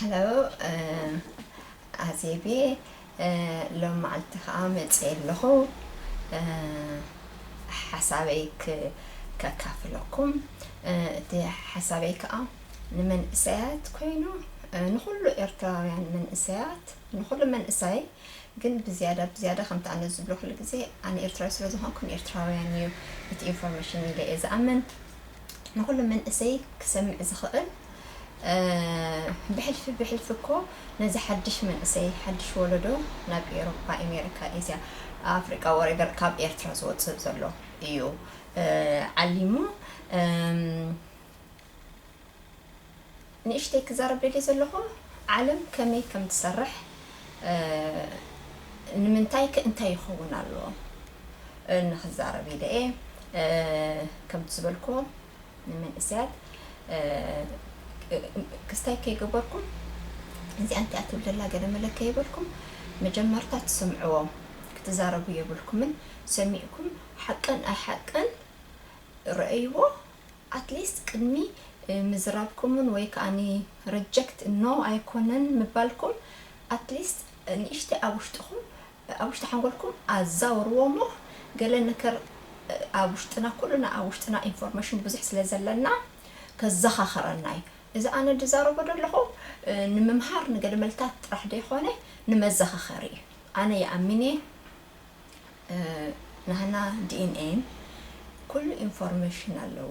ሄሎ፣ ኣዜቤ፣ ሎም መዓልቲ ከዓ መፅየ ኣለኹ። ሓሳበይ ከካፍለኩም። እቲ ሓሳበይ ከዓ ንመንእሰያት ኮይኑ፣ ንኩሉ ኤርትራውያን መንእሰያት፣ ንኩሉ መንእሰይ ግን ብዝያዳ ብዝያዳ ከምቲ ኣነ ዝብሎ ኩሉ ግዜ ኣነ ኤርትራዊ ስለ ዝኾንኩ ንኤርትራውያን እዩ እቲ ኢንፎርሜሽን ኢለ እየ ዝኣምን። ንኩሉ መንእሰይ ክሰምዕ ዝኽእል፣ ብሕልፊ ብሕልፊ እኮ ነዚ ሓድሽ መንእሰይ ሓድሽ ወለዶ ናብ ኤሮፓ፣ ኣሜሪካ፣ ኤስያ፣ ኣፍሪቃ፣ ወሬቨር ካብ ኤርትራ ዝወፅእ ዘሎ እዩ ዓሊሙ። ንእሽተይ ክዛረብ ደልየ ዘለኹ ዓለም ከመይ ከም ትሰርሕ፣ ንምንታይ ከ እንታይ ይኸውን ኣለዎ ንክዛረብ ኢለ እየ። ከምቲ ዝበልክዎ ንመንእሰያት ክስታይ ከይገበርኩም እዚኣ እንታይ ትብል ዘላ ገለ መለ ከይበልኩም መጀመርታ ትሰምዕዎም ክትዛረቡ የብልኩምን። ሰሚዕኩም ሓቅን ኣይሓቅን ረእይዎ። ኣትሊስት ቅድሚ ምዝራብኩምን ወይ ከዓኒ ረጀክት ኖ ኣይኮነን ምባልኩም ኣትሊስት ንእሽተይ ኣብ ውሽጥኹም ኣብ ውሽጢ ሓንጎልኩም ኣዛውርዎ እሞ ገለ ነገር ኣብ ውሽጥና ኩልና ኣብ ውሽጥና ኢንፎርሜሽን ብዙሕ ስለ ዘለና ከዘኻኸረና እዩ። እዚ ኣነ ዝዛረቦ ዘለኹ ንምምሃር ንገለ መልታት ጥራሕ ዘይኮነ ንመዘኻኸሪ እዩ። ኣነ ይኣምን እየ። ናህና ዲኤንኤን ኩሉ ኢንፎርሜሽን ኣለዎ።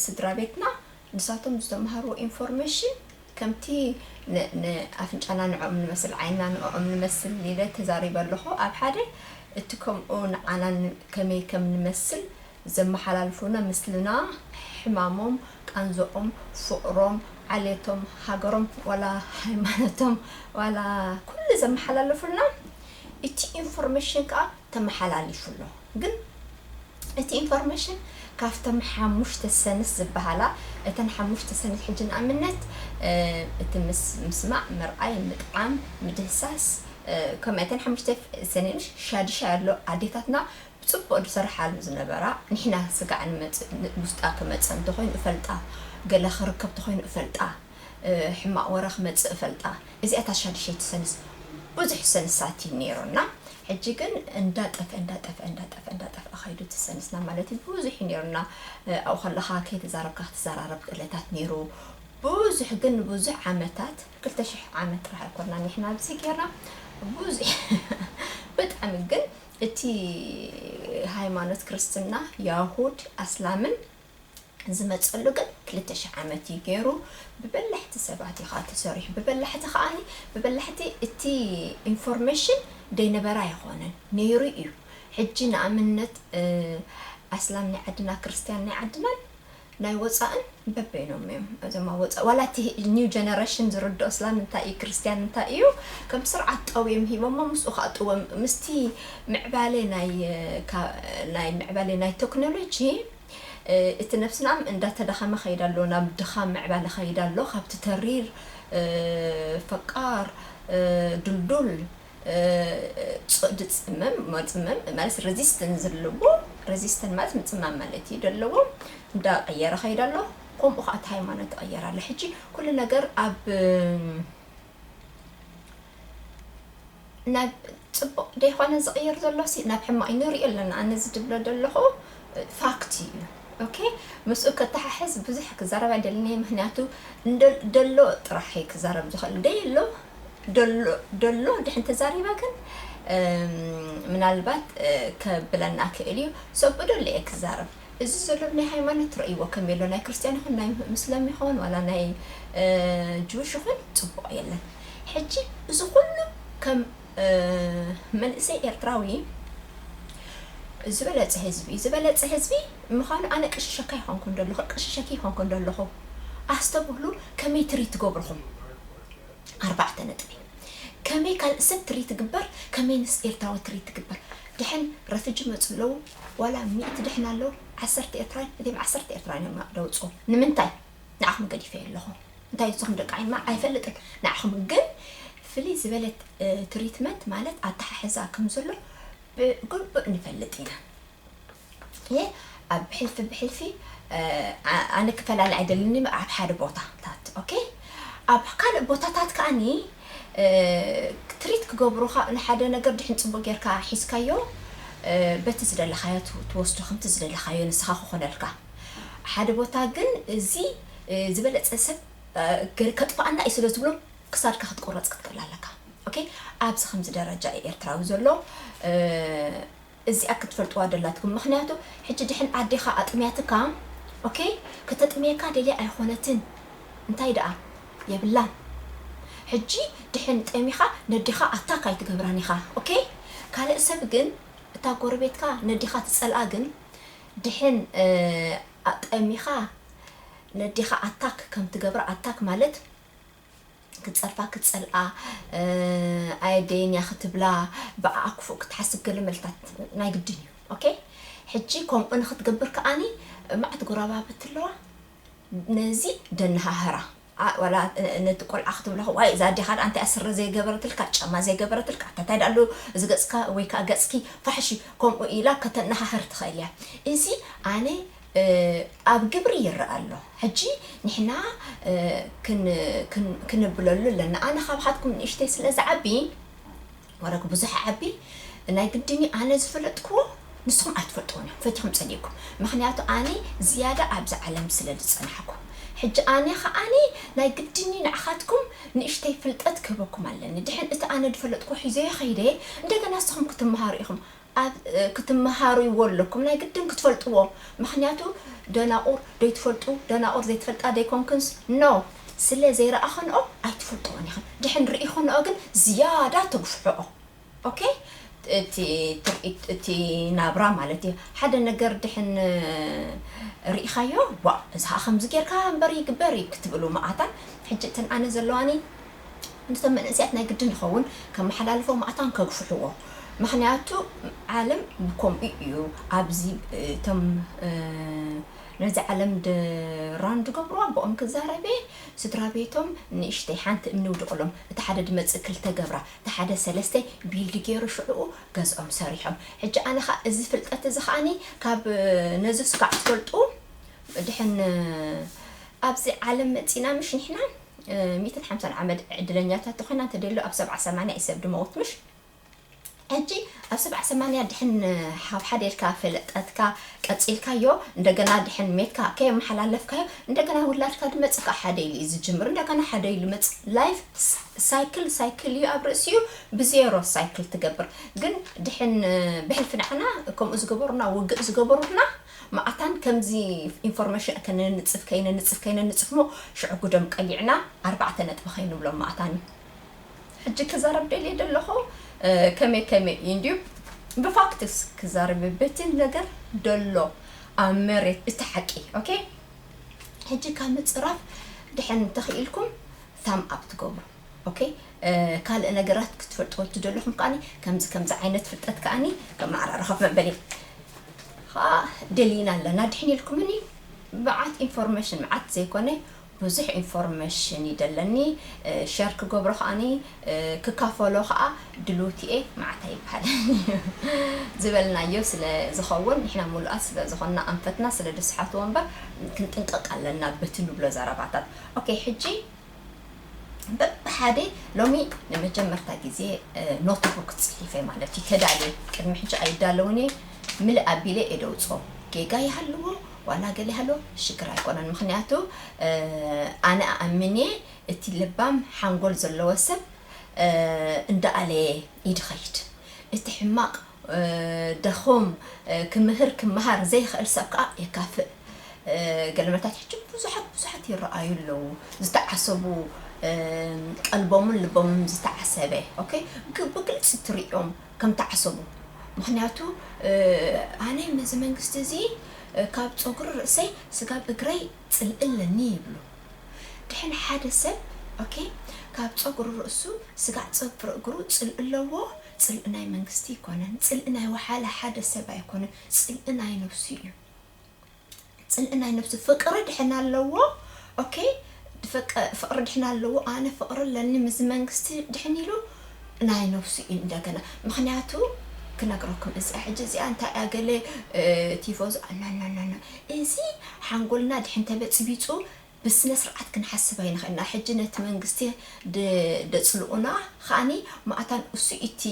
ስድራ ቤትና ንሳቶም ዝተምሃርዎ ኢንፎርሜሽን ከምቲ ንኣፍንጫና ንዕኦም ንመስል ዓይንና ንዕኦም ንመስል ኢለ ተዛሪበ ኣለኹ። ኣብ ሓደ እቲ ከምኡ ንዓና ከመይ ከም ንመስል ዘመሓላልፉና ምስልና ሕማሞም ቃንዝኦም ፍቕሮም ዓሌቶም ሃገሮም ዋላ ሃይማኖቶም ዋላ ኩሉ ዘመሓላልፉልና እቲ ኢንፎርሜሽን ከዓ ተመሓላሊፉ ኣሎ። ግን እቲ ኢንፎርሜሽን ካብቶም ሓሙሽተ ሰንስ ዝበሃላ እተን ሓሙሽተ ሰንስ ሕጂ ንኣብነት እቲ ምስማዕ ምርኣይ ምጥዓም ምድህሳስ ከም እተን ሓሙሽተ ሰንስ ሻድሻይ ኣሎ ኣዴታትና ብፅቡቕ ዝሰርሓሉ ዝነበራ ንሕና ስጋዕ ንመፅእ ውስጣ ክመፀ እንተኮይኑ እፈልጣ ገለ ክርከብ ተኮይኑ እፈልጣ ሕማቕ ወረ ክመፅእ እፈልጣ። እዚኣ እታ ሻድሸይቲ ሰንስ ብዙሕ ሰንሳት እዩ ነይሩና። ሕጂ ግን እንዳጠፈ እንዳጠፈ እንዳጠፈ እንዳጠፈ ከይዱ እቲ ሰንስና ማለት እዩ ብዙሕ እዩ ነይሩና። ኣብኡ ከለካ ከይተዛረብካ ክትዘራረብ ክእለታት ነይሩ። ብዙሕ ግን ንብዙሕ ዓመታት ክልተ ሽሕ ዓመት ጥራሕ ኣይኮና ንሕና ኣብዚ ገይርና ብዙሕ ብጣዕሚ ግን እቲ ሃይማኖት ክርስትና ያሁድ ኣስላምን ዝመፀሉ ግን ክልተ ሽሕ ዓመት እዩ ገይሩ። ብበላሕቲ ሰባት እዩ ከዓ ተሰሪሑ። ብበላሕቲ ከዓኒ ብበላሕቲ እቲ ኢንፎርሜሽን ደይነበረ ኣይኮነን ነይሩ እዩ። ሕጂ ንኣብነት ኣስላም ናይ ዓድና ክርስትያን ናይ ዓድናን ናይ ወፃእን በበይኖም እዮም። እዞም ኣብ ወፃእ ዋላ እቲ ኒው ጀነሬሽን ዝርድኦ እስላም እንታይ እዩ ክርስትያን እንታይ እዩ ከም ስርዓት ጠውዮም ሂቦሞ ምስኡ ከዓ ጥዎም ምስቲ ምዕባለ ናይ ምዕባለ ናይ ቴክኖሎጂ እቲ ነብስናም እንዳተዳኸመ ከይዳ ኣሎ ናብ ድኻም ምዕባለ ከይዳ ኣሎ ካብቲ ተሪር ፈቃር ድልዱል ድፅምም መፅመም ማለት ሬዚስተን ዘለዎ ሬዚስተን ማለት ምፅማም ማለት እዩ ደለዎ እንዳቀየረ ከይዳ ኣሎ። ከምኡ ከዓ እቲ ሃይማኖት ተቀየረ ኣሎ። ሕጂ ኩሉ ነገር ኣብ ናብ ፅቡቅ ደይኮነ ዝቅየር ዘሎ ሲ ናብ ሕማቅ እዩ ንሪኦ ኣለና። ኣነ እዚ ድብሎ ዘለኹ ፋክት እዩ። ኦኬ ምስኡ ከተሓሕዝ ብዙሕ ክዛረብ ኣይደልን እየ ምክንያቱ ደሎ ጥራሕ እየ ክዛረብ ዝኽእል ደሎ ደሎ ድሕን ተዛሪበ ግን ምናልባት ከብለና ክእል እዩ። ሰብኡ ደሎ እየ ክዛረብ እዚ ዘሎ ናይ ሃይማኖት ትርእይዎ ከመይ ኣሎ ናይ ክርስትያን ይኹን ናይ ምስለም ይኹን ዋላ ናይ ጅውሽ ይኹን ፅቡቕ የለን። ሕጂ እዚ ኩሉ ከም መንእሰይ ኤርትራዊ ዝበለፀ ህዝቢ ዝበለፀ ህዝቢ ምዃኑ ኣነ ቅሽሸካ ይኾንኩ እንደለኹ ቅሽሸኪ ይኾንኩ እንደለኹ ኣስተብህሉ ከመይ ትሪት ትገብርኹም ኣርባዕተ ነጥቢ ከመይ ካልእ ሰብ ትሪት ትግበር ከመይ ንስ ኤርትራዊ ትሪት ትግበር ድሕን ረፍጂ መፁ ኣለዉ ዋላ ሚእቲ ድሕን ኣለዉ ዓሰርተ ኤርትራዊ እዚም ዓሰርተ ኤርትራዊ እዮም ደውፅዎ ንምንታይ ንዓኹም ገዲፈ ኣለኹ እንታይ ንስኹም ደቂ ዓይማ ኣይፈልጥን ንዓኹም ግን ፍልይ ዝበለት ትሪትመንት ማለት ኣተሓሕዛ ከም ዘሎ ብግቡእ ንፈልጥ ኢና። እየ ኣብ ብሕልፊ ብሕልፊ ኣነ ክፈላለ ኣይደልን ኣብ ሓደ ቦታታት ኦኬ ኣብ ካልእ ቦታታት ከኣኒ ትሪት ክገብሩኻ ንሓደ ነገር ድሕን ፅቡቅ ጌርካ ሒዝካዮ በቲ ዝደለኻዮ ትወስዶ ከምቲ ዝደለኻዮ ንስኻ ክኾነልካ። ሓደ ቦታ ግን እዚ ዝበለፀ ሰብ ከጥፋኣና እዩ ስለ ዝብሎም ክሳድካ ክትቆረፅ ክትክእል ኣለካ። ኦኬ፣ ኣብዚ ከምዚ ደረጃ እዩ ኤርትራዊ ዘሎ። እዚኣ ክትፈልጥዋ ደላትኩም ምክንያቱ ሕጂ ድሕን ኣዴኻ ኣጥምያትካ ኦኬ፣ ከተጥምየካ ደልያ ኣይኾነትን። እንታይ ደኣ የብላን። ሕጂ ድሕን ጠሚኻ ነዴኻ ኣታክ ኣይትገብራን ኢኻ። ኦኬ፣ ካልእ ሰብ ግን እታ ጎረቤትካ ነዴኻ ትጸልኣ ግን ድሕን ጠሚኻ ነዴኻ ኣታክ ከም ትገብራ ኣታክ ማለት ክትጸርፋ ክትጸልኣ ኣየደይን እያ ክትብላ ብኣኣ ክፉእ ክትሓስብ ገለ መልታት ናይ ግድን እዩ። ኦኬ፣ ሕጂ ከምኡ ንክትገብር ከኣኒ ማዕት ጎረባብቲ ኣለዋ ነዚ ደነሃህራ ዋላ ነቲ ቆልዓ ክትብሎ ዋይ እዛ ኣዴኻ ደኣ እንታይ ስረ ዘይገበረትልካ ጫማ ዘይገበረትልካ እንታይ ደኣሉ እዚ ገጽካ ወይ ከዓ ገጽኪ ፋሕሺ ከምኡ ኢላ ከተነሃህር ትኽእል እያ። እዚ ኣነ ኣብ ግብሪ ይረኣ ኣሎ። ሕጂ ንሕና ክንብለሉ ኣለና። ኣነ ካብ ሓትኩም ንእሽተይ ስለ ዝዓቢ ወረግ ብዙሕ ዓቢ ናይ ግድኒ ኣነ ዝፈለጥክዎ ንስኹም ኣይትፈልጥዎን እዮም ፈቲኹም ጸሊእኩም። ምክንያቱ ኣነ ዝያዳ ኣብዛ ዓለም ስለ ዝጸናሕኩ ሕጂ ኣነ ከኣኒ ናይ ግድኒ ንዓኻትኩም ንእሽተይ ፍልጠት ክህበኩም ኣለኒ። ድሕን እቲ ኣነ ዝፈለጥክዎ ሒዘዮ ከይደ እንደገና ንስኹም ክትመሃሩ ኢኹም። ኣብ ክትመሃርዎ ኣለኩም ናይ ግድን ክትፈልጥዎ። ምክንያቱ ደናቑር ደይትፈልጡ ደናቑር ዘይትፈልጣ ደይኮንክንስ ኖ ስለ ዘይረኣኸንኦ ኣይትፈልጥዎን ኢኽን። ድሕን ርኢኸንኦ ግን ዝያዳ ተግፍሕኦ። ኦኬ፣ እቲ ትርኢት እቲ ናብራ ማለት እዩ። ሓደ ነገር ድሕን ርኢኻዮ ዋ እዚ ከዓ ከምዚ ጌርካ እምበር ይግበር እዩ ክትብሉ መዓታ። ሕጂ እተን ኣነ ዘለዋኒ እንቶም መንእሰያት ናይ ግድን ይኸውን ከመሓላልፎ ማእታን ከግፍሕዎ። ምክንያቱ ዓለም ብከምኡ እዩ። ኣብዚ እቶም ነዚ ዓለም ራን ዝገብርዋ ብኦም ክዛረበ ስድራ ቤቶም ንእሽተይ ሓንቲ እምኒ ውድቕሎም እቲ ሓደ ድመፅእ ክልተ ገብራ እቲ ሓደ ሰለስተ ቢልድ ገይሩ ሽዕኡ ገዝኦም ሰሪሖም። ሕጂ ኣነ ከዓ እዚ ፍልጠት እዚ ከዓኒ ካብ ነዚ ስጋዕ ትፈልጡ ድሕን ኣብዚ ዓለም መፂና ምሽ ንሕና ሚእትን ሓምሳን ዓመት ዕድለኛታት ተኾይና እንተደሎ ኣብ ሰብዓ ሰማንያ እዩ ሰብ ድመውት ምሽ ሕጂ ኣብ ሰብዓ ሰማንያ ድሕን ሓብ ሓደ ኢልካ ፈለጠትካ ቀፂልካዮ እንደገና ድሕን ሜትካ ከየመሓላለፍካዮ እንደገና ውላድካ ድመፅካ ሓደ ኢሉ እዩ ዝጅምር እንደገና ሓደ ኢሉ መፅ ላይፍ ሳይክል ሳይክል እዩ ኣብ ርእሲኡ ብዜሮ ሳይክል ትገብር ግን ድሕን ብሕልፊ ንዓና ከምኡ ዝገበሩና ውግእ ዝገበሩና መዓታን ከምዚ ኢንፎርሜሽን ከነንፅፍ ከይነንፅፍ ከይነንፅፍ ሞ ሽዑ ጉዶም ቀሊዕና ኣርባዕተ ነጥቢ ከይንብሎም መዓታን እዩ። ሕጂ ክዛረብ ደልየ ደለኹ ከመይ ከመይ እዩ እንድዩ ብፋክትስ ክዛረብ በቲ ነገር ደሎ ኣብ መሬት እቲ ሓቂ ኦኬ። ሕጂ ካብ ምፅራፍ ድሕን እንተኽኢልኩም ታም ኣፕ ትገብሩ ኦኬ። ካልእ ነገራት ክትፈልጥዎ ትደለኹም ከዓኒ ከምዚ ከምዚ ዓይነት ፍልጠት ከዓኒ ከመዓራርኸፍ መበሊ ከዓ ደሊና ኣለና ድሕን ኢልኩምኒ መዓት ኢንፎርሜሽን መዓት ዘይኮነ ብዙሕ ኢንፎርሜሽን እዩ ደለኒ ሸር ክገብሮ ከዓኒ ክካፈሎ ከዓ ድሉት እየ መዓት ኣይበሃል ዝበልናዮ ስለ ዝኸውን ንሕና ሙሉኣት ስለ ዝኾንና ኣንፈትና ስለ ድስሓትዎ እምበር ክንጥንቀቅ ኣለና በቲ ንብሎ ዘረባታት ኦኬ ሕጂ በብሓደ ሎሚ ንመጀመርታ ግዜ ኖትቡክ ፅሒፈ ማለት እዩ ተዳልየ ቅድሚ ሕጂ ኣይዳለውን እየ ምልእ ኣቢለ እየ ደውፅኦ ጌጋ ይሃልዎ ዋላ ገለ ይሃልዎ ሽግር ኣይኮነን ምክንያቱ ኣነ ኣኣምን እየ እቲ ልባም ሓንጎል ዘለዎ ሰብ እንዳኣለየ እዩ ድኸይድ እቲ ሕማቕ ደኹም ክምህር ክመሃር ዘይኽእል ሰብ ከዓ የካፍእ ገለመታት ሕጂ ብዙሓት ብዙሓት ይረኣዩ ኣለዉ ዝተዓሰቡ ቀልቦምን ልቦምን ዝተዓሰበ ኦኬ ብግልፂ ትሪኦም ከም ተዓሰቡ ምክንያቱ ኣነ መዚ መንግስቲ እዚ ካብ ፀጉሪ ርእሰይ ስጋብ እግረይ ፅልእለኒ ይብሉ ድሕን ሓደ ሰብ ኦኬ ካብ ፀጉሪ ርእሱ ስጋዕ ፀፍሪ እግሩ ፅልእ ኣለዎ ፅልእ ናይ መንግስቲ ኣይኮነን ፅልእ ናይ ወሓለ ሓደ ሰብ ኣይኮነን ፅልእ ናይ ነብሱ እዩ ፅልእ ናይ ነብሱ ፍቅሪ ድሕን ኣለዎ ኦኬ ፍቅሪ ድሕን ኣለዎ ኣነ ፍቅሪ ኣለኒ ምስ መንግስቲ ድሕን ኢሉ ናይ ነብሱ እዩ እንደገና ምክንያቱ ክነግረኩም እዚኣ ሕጂ እዚኣ እንታይ እያ ገለ ቲፎ ዝኣናናናና እዚ ሓንጎልና ድሕን ተበፅቢፁ ብስነ ስርዓት ክንሓስብ ኣይንኽእልና። ሕጂ ነቲ መንግስቲ ድ-፣ ደጽልኡና ከኣኒ ማእታን እሱ እቲ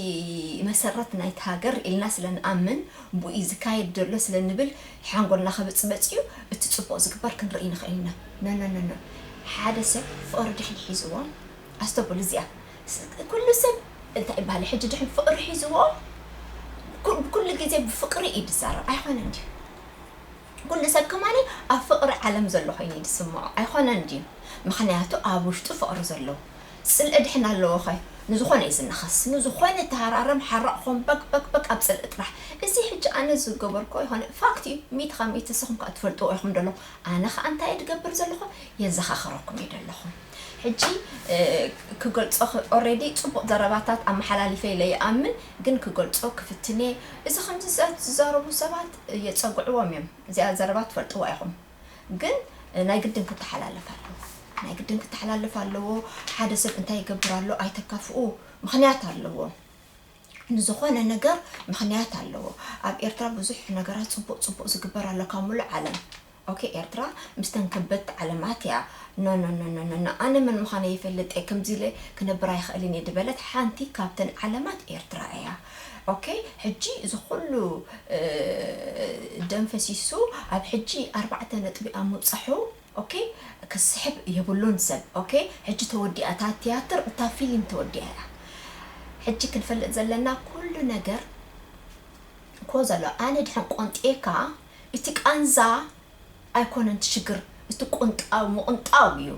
መሰረት ናይቲ ሃገር ኢልና ስለ ንኣምን ብኡ እዩ ዝካየድ ዘሎ ስለ ንብል ሓንጎልና ከብጽበጽ እዩ። እቲ ጽቡቕ ዝግበር ክንርኢ ንኽእል ኢና። ኖ፣ ኖ፣ ኖ፣ ኖ። ሓደ ሰብ ፍቕሪ ድሕን ሒዝዎ፣ ኣስተውዕሉ እዚኣ። ስ-፣ ኩሉ ሰብ እንታይ ይበሃል? ሕጂ ድሕን ፍቕሪ ሒዝዎ፣ ኩ-፣ ኩሉ ግዜ ብፍቕሪ እዩ ዝዛረብ። ኣይኮነን ድዩ? ኩሉ ሰብ ከማኒ ኣብ ፍቕሪ ዓለም ዘሎ ኮይኑ እዩ ዝስምዖ። ኣይኮነን ድዩ? ምኽንያቱ ኣብ ውሽጡ ፍቕሪ ዘለዎ። ጽልኢ ድሕን ኣለዎ ኸ? ንዝኾነ እዩ ዝነኸስ። ንዝኾነ ተሃራረም ሓራቕ ኾን በቅ፣ በቅ፣ በቅ ኣብ ጽልኢ ጥራሕ። እዚ ሕጂ ኣነ ዝገበርኮ ይኾነ ፋክት እዩ። ሚእቲ ካብ ሚእቲ ንስኹም ከኣ ትፈልጥዎ ኢኹም ደለኹም። ኣነ ኸኣ እንታይ እየ ድገብር ዘለኹ? የዘኻኽረኩም እየ ደለኹ። ሕጂ፣ እ፣ ክገልጾ ኽ-፣ ኦልሬዲ ጽቡቕ ዘረባታት ኣመሓላሊፈ ኢለ ይኣምን፣ ግን ክገልጾ ክፍትን እየ። እዚ ከምዚ ዘ-፣ ዝዛረቡ ሰባት የጸግዕዎም እዮም። እዚኣ ዘረባ ትፈልጥዋ ኢኹም። ግን፣ እ፣ ናይ ግድን ክተሓላለፍ ኣለዎ። ናይ ግድን ክተሓላለፍ ኣለዎ። ሓደ ሰብ እንታይ ይገብር ኣሎ ኣይተካፍኡ። ምኽንያት ኣለዎ። ንዝኾነ ነገር ምኽንያት ኣለዎ። ኣብ ኤርትራ ብዙሕ ነገራት ጽቡቕ ጽቡቕ ዝግበር ኣሎ ካብ ሙሉእ ዓለም። ኦኬ፣ ኤርትራ ምስተን ከበድቲ ዓለማት እያ። ኖ፣ ኖ፣ ኖ፣ ኖ፣ ኖ፣ ኖ። ኣነ መን ምዃነ ይፈልጥ እየ፣ ከምዚ ኢለ ክነብር ኣይኽእልን እየ ድበለት ሓንቲ ካብተን ዓለማት ኤርትራ እያ። ኦኬ፣ ሕጂ እዚ ኩሉ፣ እ፣ ደም ፈሲሱ ኣብ ሕጂ ኣርባዕተ ነጥቢ ኣብ ምብጻሑ፣ ኦኬ፣ ክስሕብ የብሉን ሰብ። ኦኬ፣ ሕጂ ተወዲኣ እታ ትያትር፣ እታ ፊልም ተወዲኣ እያ። ሕጂ ክንፈልጥ ዘለና ኩሉ ነገር ኮዝ ኣሎ። ኣነ ድሕን ቆንጥየካ፣ እቲ ቃንዛ ኣይኮነን እቲ ሽግር፣ እቲ ቁንጣው ምቁንጣው እዩ።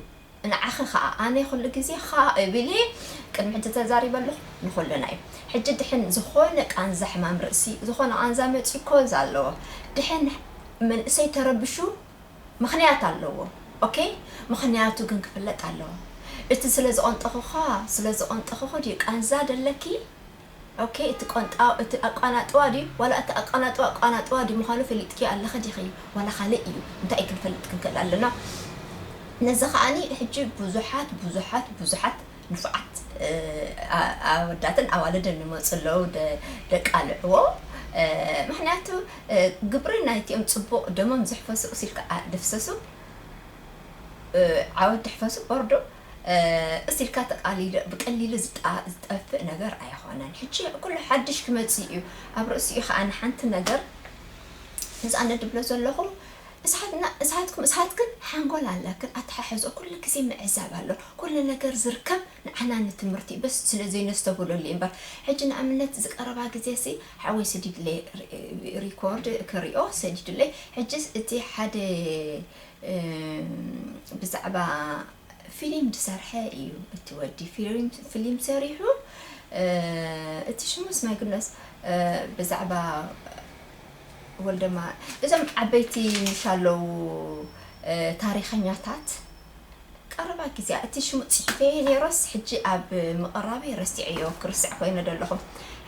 ንዓኺ ኸኣ፣ ኣነ ኩሉ ግዜ ኸኣ እብል እየ፣ ቅድሚ ሕጂ ተዛሪበ ኣለኹ፣ ንኹልና እዩ። ሕጂ ድሕን ዝኾነ ቃንዛ ሕማም ርእሲ፣ ዝኾነ ቃንዛ መጺኡ ኮዝ ኣለዎ። ድሕን መንእሰይ ተረብሹ፣ ምኽንያት ኣለዎ። ኦኬ? ምኽንያቱ ግን ክፍለጥ ኣለዎ። እቲ ስለ ዝቐንጠኹኻ፣ ስለ ዝቐንጠኹኺ ድዩ ቃንዛ ደለኪ? ኦኬ፣ እቲ ቆንጣ-፣ እቲ ኣቋናጥዋ ድዩ? ዋላ እቲ ኣቋናጥዋ፣ ኣቋናጥዋ ድዩ ምዃኑ ፈሊጥኪ ኣለኺ ዲኺ? ዋላ ካልእ እዩ? እንታይ እዩ ክንፈልጥ ክንክእል ኣለና? ነዚ ከኣኒ ሕጂ ብዙሓት፣ ብዙሓት፣ ብዙሓት ንፉዓት፣ እ፣ ኣ-፣ ኣወዳትን ኣዋልድን ንመጹ ኣለዉ ደ-፣ ደቃልዕዎ። እ፣ ምኽንያቱ፣ እ፣ ግብሪ ናይቲኦም ጽቡቕ ደሞም ዘሕፈሱ እሱ ኢልካ ኣ-፣ ደፍሰሱ፣ እ፣ ዓወት ድሕፈሱ ወርዱ፣ እ፣ እሱ ኢልካ ተቃሊሉ ብቀሊሉ ዝጣ-፣ ዝጠፍእ ነገር ኣይኾነን። ሕጂ ኩሉ ሓድሽ ክመጽእ እዩ። ኣብ ርእሲኡ ኸኣ ንሓንቲ ነገር ነዚ ኣነ ድብሎ ዘለኹ፣ እሳትና-፣ እሳትኩም፣ እሳትክን ሓንጎል ኣለክን፣ ኣተሓሕዞ ኩሉ ግዜ ምዕዛብ ኣሎ። ኩሉ ነገር ዝርከብ ንዓና ንትምህርቲ በስ ስለ ዘይነስተብህለሉ እዩ እምበር። ሕጂ ንኣብነት እዚ ቀረባ ግዜ ሲ ሓወይ ሰዲድለይ ሪ-፣ ሪኮርድ ክሪኦ ሰዲድለይ። ሕጂስ እቲ ሓደ፣ እም፣ ብዛዕባ ፊልም ዝሰርሐ እዩ እቲ ወዲ። ፊልም፣ ፊልም ሰሪሑ፣ እ፣ እቲ ሽሙስ my goodness፣ እ፣ ብዛዕባ ወልደማ-፣ እዞም ዓበይቲ ምሽ ኣለዉ፣ እ፣ ታሪኸኛታት ቀረባ ግዜ እቲ ሽሙ ጽሒፈዮ ነይረስ ሕጂ ኣብ ምቕራበይ ረሲዐዮ፣ ክርስዕ ኮይነ ደለኹ።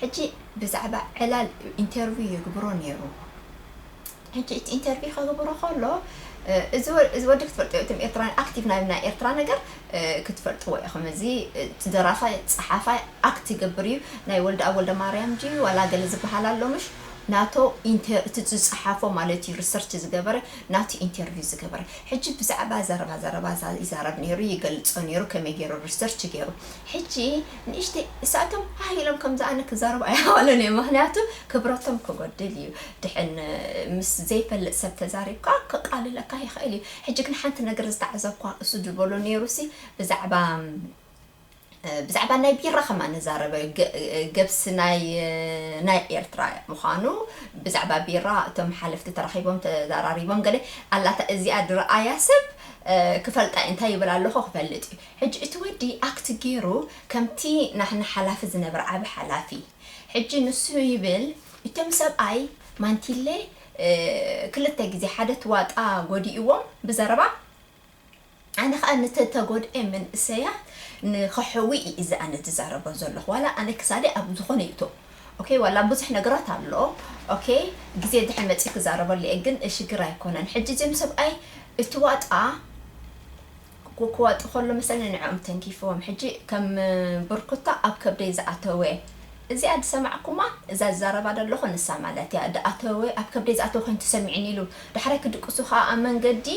ሕጂ ብዛዕባ ዕላል ኢንተርቪው የግብሮ ነይሩ። ሕጂ እቲ ኢንተርቪው ከግብሮ ከሎ፣ እ፣ እዚ ወ-፣ እዚ ወዲ ክትፈልጦ፣ እቶም ኤርትራውያን ኣክቲቭ ናይ፣ ናይ ኤርትራ ነገር፣ እ፣ ክትፈልጥዎ ኢኹም። እዚ፣ እ፣ እቲ ደራፋይ፣ ጸሓፋይ ኣክት ይገብር እዩ። ናይ ወልደኣብ ወልደማርያም ድዩ ዋላ ገለ ዝበሃል ኣሎ፣ ምሽ? ናቶ ኢንተ-፣ እቲ ዝጸሓፎ ማለት እዩ፣ ሪሰርች ዝገበረ፣ ናቱ ኢንተርቪው ዝገበረ። ሕጂ ብዛዕባ ዘረባ ዘረባ ዛ-፣ ይዛረብ ነይሩ፣ ይገልጾ ነይሩ፣ ከመይ ገይሩ ሪሰርች ገይሩ። ሕጂ ንእሽተይ እሳቶም ሃህ ኢሎም ከምዚ ኣነ ክዛረቡ ኣይሃዋለን እዮም፣ ምኽንያቱ ክብረቶም ክጎድል እዩ። ድሕን ምስ ዘይፈልጥ ሰብ ተዛሪብካ ከቃልለካ ይኽእል እዩ። ሕጂ ግን ሓንቲ ነገር ዝተዓዘብኳ እሱ ዝበሎ ነይሩሲ ብዛዕባ፣ እ፣ ብዛዕባ ናይ ቢራ ከማን ንዛረበ፣ ገ-፣ ገብስ ናይ፣ ናይ ኤርትራ ምዃኑ፣ ብዛዕባ ቢራ እቶም ሓለፍቲ ተራኺቦም ተዘራሪቦም ገለ ኣላታ እዚኣ ድረኣያ ሰብ፣ እ፣ ክፈልጣ እዩ። እንታይ ይብል ኣለኹ ክፈልጥ እዩ። ሕጂ እቲ ወዲ ኣክት ገይሩ ከምቲ ናሕና ሓላፊ ዝነበረ ዓቢ ሓላፊ። ሕጂ ንሱ ይብል፣ እቶም ሰብኣይ ማንቲለ፣ እ፣ ክልተ ግዜ ሓደ ትዋጣ ጎዲእዎም ብዘረባ፣ ኣነ ኸኣ ንተተጎድኤ መንእሰያት ንኸሕዊ እዩ እዚ ኣነ ዝዛረቦ ዘለኹ። ዋላ ኣነ ክሳደይ ኣብ ዝኾነ ይእቶ። ኦኬ፣ ዋላ ብዙሕ ነገራት ኣሎ። ኦኬ፣ ግዜ ድሕን መጺእ ክዛረበሉ እየ፣ ግን ሽግር ኣይኮነን። ሕጂ እዚኦም ሰብኣይ እቲ ዋጣ ክዋጥ ከሎ መሰለኒ ንዕኦም ተንኪፍዎም። ሕጂ ከም ብርኩታ ኣብ ከብደይ ዝኣተወ፣ እዚኣ ዝሰማዕኩማ፣ እዛ ዝዛረባ ዘለኹ ንሳ ማለት እያ። ዝኣተወ፣ ኣብ ከብደይ ዝኣተወ ኮይኑ ተሰሚዕኒ ኢሉ። ዳሕራይ ክድቅሱ ከኣ ኣብ መንገዲ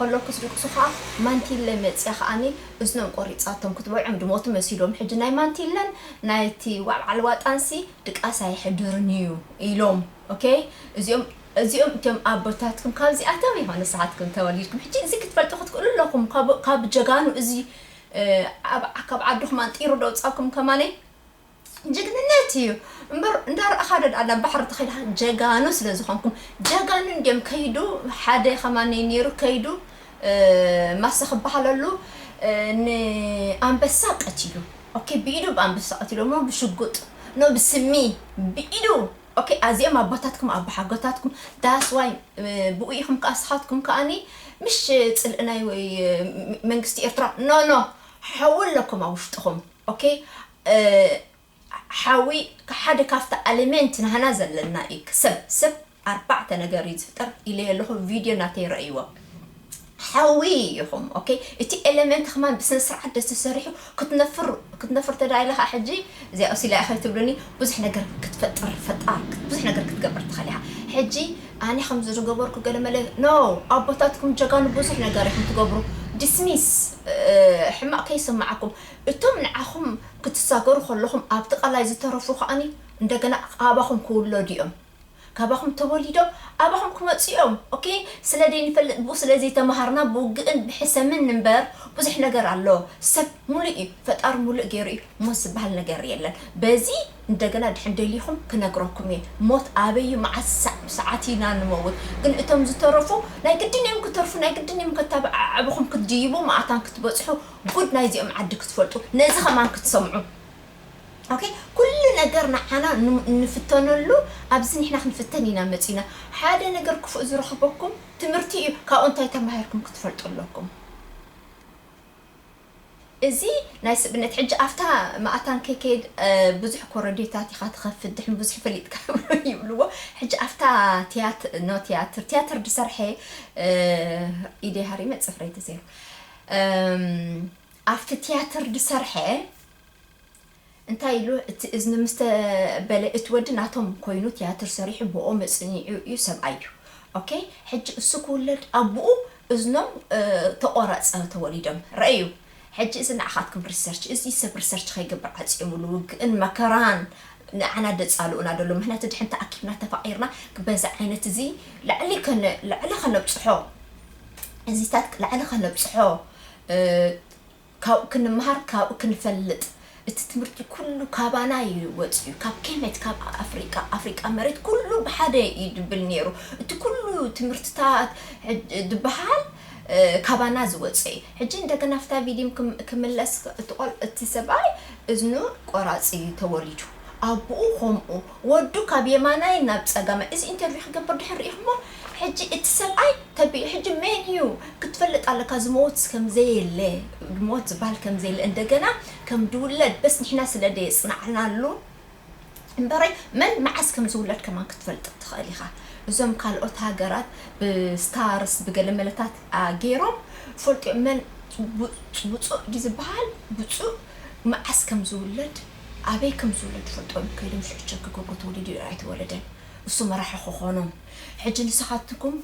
ከለኩስ ድቅሱ ከዓ ማንቲለ መፅያ ከዓኒ እዝኖም ቆሪፃቶም ክትበልዖም ድሞቱ መሲሎም። ሕጂ ናይ ማንቲለን ናይቲ ዋዕዓል ዋጣንሲ ድቃስ ኣይሕድርን እዩ ኢሎም። ኦኬ፣ እዚኦም እዚኦም እቶም ኣቦታትኩም ካብዚኣቶም ይኾነ ንስኻትኩም ተወሊድኩም። ሕጂ እዚ ክትፈልጡ ክትክእሉ ኣለኹም። ካብ ጀጋኑ እዚ ካብ ዓድኹም ኣንጢሩ ደውፃኩም ከማነይ ጅግንነት እዩ እምበር እንዳረእኻ ደድ ኣላ ባሕሪ ተኸይልካ ጀጋኑ ስለ ዝኾንኩም። ጀጋኑ እንዲም ከይዱ ሓደ ከማነይ ነይሩ ከይዱ ማሰ ክበሃለሉ ንኣንበሳ ቀቲሉ። ኦኬ፣ ብኢዱ ብኣንበሳ ቀቲሉ ሞ ብሽጉጥ ኖ ብስሚ ብኢዱ። ኦኬ፣ ኣዚኦም ኣቦታትኩም ኣቦሓጎታትኩም ዳስ ዋይ ብኡ ኢኹም ከኣ ስኻትኩም ከኣኒ ምሽ ጽልእናይ ወይ መንግስቲ ኤርትራ ኖ ኖ ሓዊ ኣለኩም ኣብ ውሽጥኹም። ኦኬ፣ ሓዊ ሓደ ካብቲ ኣለመንት ናህና ዘለና እዩ። ሰብ ሰብ ኣርባዕተ ነገር እዩ ዝፍጠር ኢለ ኣለኹ። ቪድዮ ናተይ ረእይዎ። ሓዊ ኢኹም። ኦኬ፣ እቲ ኤለመንት ከማን ብስነ ስርዓት ደስ ተሰሪሑ ክትነፍር ክትነፍር ተዳይለ ከዓ ሕጂ እዚኣ ኦሲላ ኢኻ ትብሉኒ ብዙሕ ነገር ክትፈጥር ፈጣር ብዙሕ ነገር ክትገብር ትኽእል ኢኻ። ሕጂ ኣነ ከም ዝገበርኩ ገለ መለ ኖ ኣቦታትኩም ጀጋኑ ብዙሕ ነገር ኢኹም ትገብሩ። ዲስሚስ ሕማቕ ከይስማዓኩም እቶም ንዓኹም ክትሳገሩ ከለኹም ኣብቲ ቃላይ ዝተረፉ ከዓኒ እንደገና ኣባኹም ክውለዱ እዮም። ካባኹም ተወሊዶም ኣባኹም ክመፁ እዮም። ኦኬ፣ ስለ ዘይንፈልጥ ብኡ ስለ ዘይተምሃርና ብውግእን ብሕሰምን እምበር ብዙሕ ነገር ኣሎ። ሰብ ሙሉእ እዩ፣ ፈጣሪ ሙሉእ ገይሩ እዩ። ሞት ዝበሃል ነገር የለን። በዚ እንደገና ድሕን ደሊኹም ክነግረኩም እየ። ሞት ኣበይ እዩ፣ መዓስ ሰዓ- ሰዓት ኢና ንመውት። ግን እቶም ዝተረፉ ናይ ግድን እዮም ክተርፉ፣ ናይ ግድን እዮም ከተባዓዕብኹም ክትድይቡ፣ መኣታን ክትበፅሑ፣ ጉድ ናይዚኦም ዓዲ ክትፈልጡ፣ ነዚ ከማን ክትሰምዑ። ኦኬ፣ ኩሉ ነገር ንዓና ን- ንፍተነሉ ኣብዚ ንሕና ክንፍተን ኢና መፂና። ሓደ ነገር ክፉእ ዝረኽበኩም ትምህርቲ እዩ። ካብኡ እንታይ ተማሂርኩም ክትፈልጡ ኣለኩም። እዚ ናይ ስብነት ሕጂ ኣብታ ማእታን ከይከይድ ብዙሕ ኮረዴታት ኢኻ ትኸፍት ድሕን ብዙሕ ፈሊጥካ ይብልዎ። ሕጂ ኣብታ ቲያትር ኖ ቲያትር ቲያትር ድሰርሐ ኢደ ሃሪመ ፅፍረይ ተዘይሩ ኣብቲ ቲያትር ድሰርሐ እንታይ ኢሉ እቲ እዝኒ ምስ ተበለ እቲ ወዲ ናቶም ኮይኑ ቲያትር ሰሪሑ ብኦም መፅኒዑ እዩ ሰብኣይ እዩ። ኦኬ፣ ሕጂ እሱ ክውለድ ኣቦኡ እዝኖም ተቆረፀ ተወሊዶም ረእዩ። ሕጂ እዚ ንዓኻትኩም ሪሰርች እዚ ሰብ ሪሰርች ከይገብር ዓፂዮምሉ ውግእን መከራን ንዓና ደፃልኡና ደሎ ምክንያቱ ድሕን ተኣኪብና ተፋቂርና በዚ ዓይነት እዚ ላዕሊ ከነ- ላዕሊ ከነብፅሖ እዚታት ላዕሊ ከነብፅሖ ካብኡ ክንምሃር ካብኡ ክንፈልጥ እቲ ትምህርቲ ኩሉ ካባና እዩ ወፅዩ ካብ ኬመት ካብ ኣፍሪቃ ኣፍሪቃ መሬት ኩሉ ብሓደ እዩ ድብል ነይሩ እቲ ኩሉ ትምህርትታት ዝበሃል ካባና ዝወፀ እዩ ሕጂ እንደገና ፍታ ቪድም ክምለስ እቲ ቆል እቲ ሰብኣይ እዝኑ ቆራፂ እዩ ተወሊዱ ኣቦኡ ከምኡ ወዱ ካብ የማናይ ናብ ፀጋማይ እዚ ኢንተርቪው ክገብር ድሕር ሪኢኹሞ ሕጂ እቲ ሰብኣይ ተቢኡ ሕጂ መን እዩ ክትፈልጥ ኣለካ ዝሞት ከምዘየለ ሞት ዝበሃል ከምዘየለ እንደገና ከም ድውለድ በስ ንሕና ስለ ደየፅናዕናሉ እምበረይ መን መዓስ ከም ዝውለድ ከማን ክትፈልጥ ትኽእል ኢኻ እዞም ካልኦት ሃገራት ብስታርስ ብገለመለታት ገይሮም ፈልጡ መን ብፁእ ድዩ ዝበሃል ብፁእ መዓስ ከም ዝውለድ ኣበይ ከም ዝውለድ ፈልጦም ከይዶም ሽዑ ቸክ ክገብሩ ተወሊዱ ኣይተወለደን እሱ መራሒ ክኾኖም ሕጂ ንስኻትኩም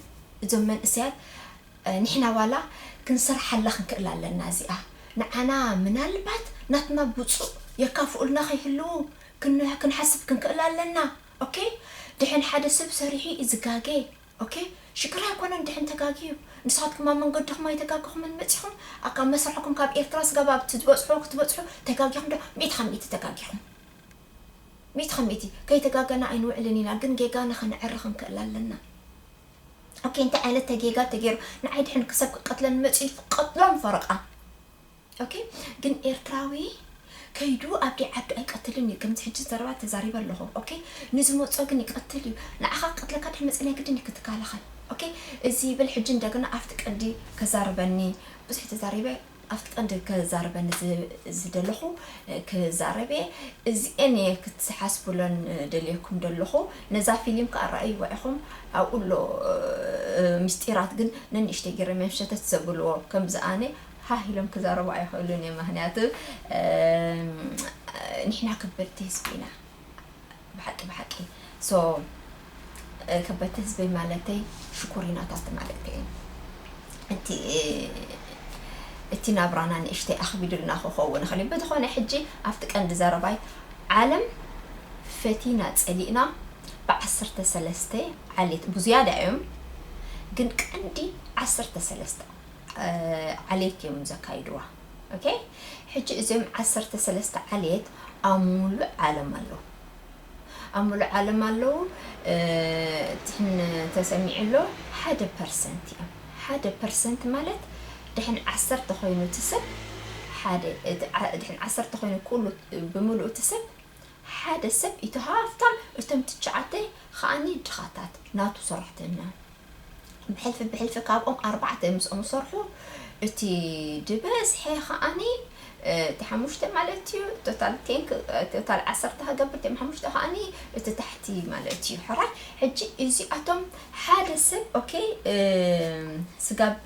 እዞም መንእሰያት ንሕና ዋላ ክንሰርሓላ ክንክእል ኣለና እዚኣ ንዓና ምናልባት ናትና ብፁእ የካፍኡልና ከይህልዉ ክንሓስብ ክንክእል ኣለና ኦኬ ድሕን ሓደ ሰብ ሰሪሑ እዩ ዝጋገ ኦኬ ሽግር ኣይኮነን ድሕን ተጋግዩ ንስኻትኩም ኣብ መንገድኹም ኣይተጋገኹምን መፂኹም ኣብ ካብ መስርሕኩም ካብ ኤርትራ ስጋብ ኣብ ትበፅሑ ክትበፅሑ ተጋጊኹም ዶ ሚእቲ ካብ ሚእቲ ተጋጊኹም ሚእቲ ካብ ሚእቲ ከይተጋገና ኣይንውዕልን ኢና ግን ጌጋና ከነዕሪ ክንክእል ኣለና ኦኬ እንታይ ዓይነት ተጌጋ ተገይሩ ንዓይ ድሕን ክሰብ ክቀትለን መፂኡ ክቀትሎም ፈረቃ ኦኬ ግን ኤርትራዊ ከይዱ ኣብደይ ዓዱ ኣይቀትልን እዩ ከምዚ ሕጂ ዘረባ ተዛሪበ ኣለኹ ኦኬ ንዝመፆ ግን ይቀትል እዩ ንዓኻ ክቀትለካ ድሕን መፂ ናይ ግድን እዩ ክትከላኸል ኦኬ እዚ ይብል ሕጂ እንደገና ኣብቲ ቀዲ ከዛርበኒ ብዙሕ ተዛሪበ ኣብቲ ቀንዲ ክዛረበኒ ዝደለኹ ክዛረብ እየ እዚአን እየ ክትሓስቡለን ደልየኩም ደለኹ ነዛ ፊሊም ከዓ ረኣይዋ ኢኹም ኣብኡ ኣሎ ምስጢራት ግን ነንእሽተይ ገይረ መንሸተት ዘብልዎ ከምዚ ኣነ ሃህ ኢሎም ክዛረቡ ኣይኽእሉን እዮም ምክንያቱ ንሕና ከበድቲ ህዝቢ ኢና ብሓቂ ብሓቂ so ከበድቲ ህዝበይ ማለተይ ሽኮሪናታት ማለተይ እዩ እቲ እቲ ናብራና ንእሽተይ ኣኽቢዱልና ክኸውን ይኽእል እዩ። ብዝኾነ፣ ሕጂ ኣብቲ ቀንዲ ዘረባይ፣ ዓለም ፈቲና ጸሊእና ብዓሰርተ ሰለስተ ዓሌት፣ ብዝያዳ እዮም፣ ግን ቀንዲ ዓሰርተ ሰለስተ ዓሌት እዮም ዘካይድዋ። ኦኬ፣ ሕጂ እዚኦም ዓሰርተ ሰለስተ ዓሌት ኣብ ሙሉእ ዓለም ኣለዉ። ኣብ ሙሉእ ዓለም ኣለዉ። ድሕን ተሰሚዑ ኣሎ፣ ሓደ ፐርሰንት እዮም። ሓደ ፐርሰንት ማለት ድሕን ዓሰርተ ኮይኑ እቲ ሰብ ሓደ፣ ድሕን ዓሰርተ ኮይኑ ኩሉ ብምሉእ እቲ ሰብ፣ ሓደ ሰብ እቲ ሃፍታም፣ እቶም ትሽዓተ ከዓኒ ድኻታት ናቱ ሰራሕተኛ። ብሕልፊ ብሕልፊ ካብኦም ኣርባዕተ ምስኦም ሰርሑ፣ እቲ ድበዝሐ ከዓኒ እቲ ሓሙሽተ ማለት እዩ፣ ቶታል ቴንክ ቶታል ዓሰርተ ክገብር፣ እቶም ሓሙሽተ ከዓኒ እቲ ታሕቲ ማለት እዩ። ሕራይ፣ ሕጂ እዚኣቶም ሓደ ሰብ፣ ኦኬ፣ ስጋብ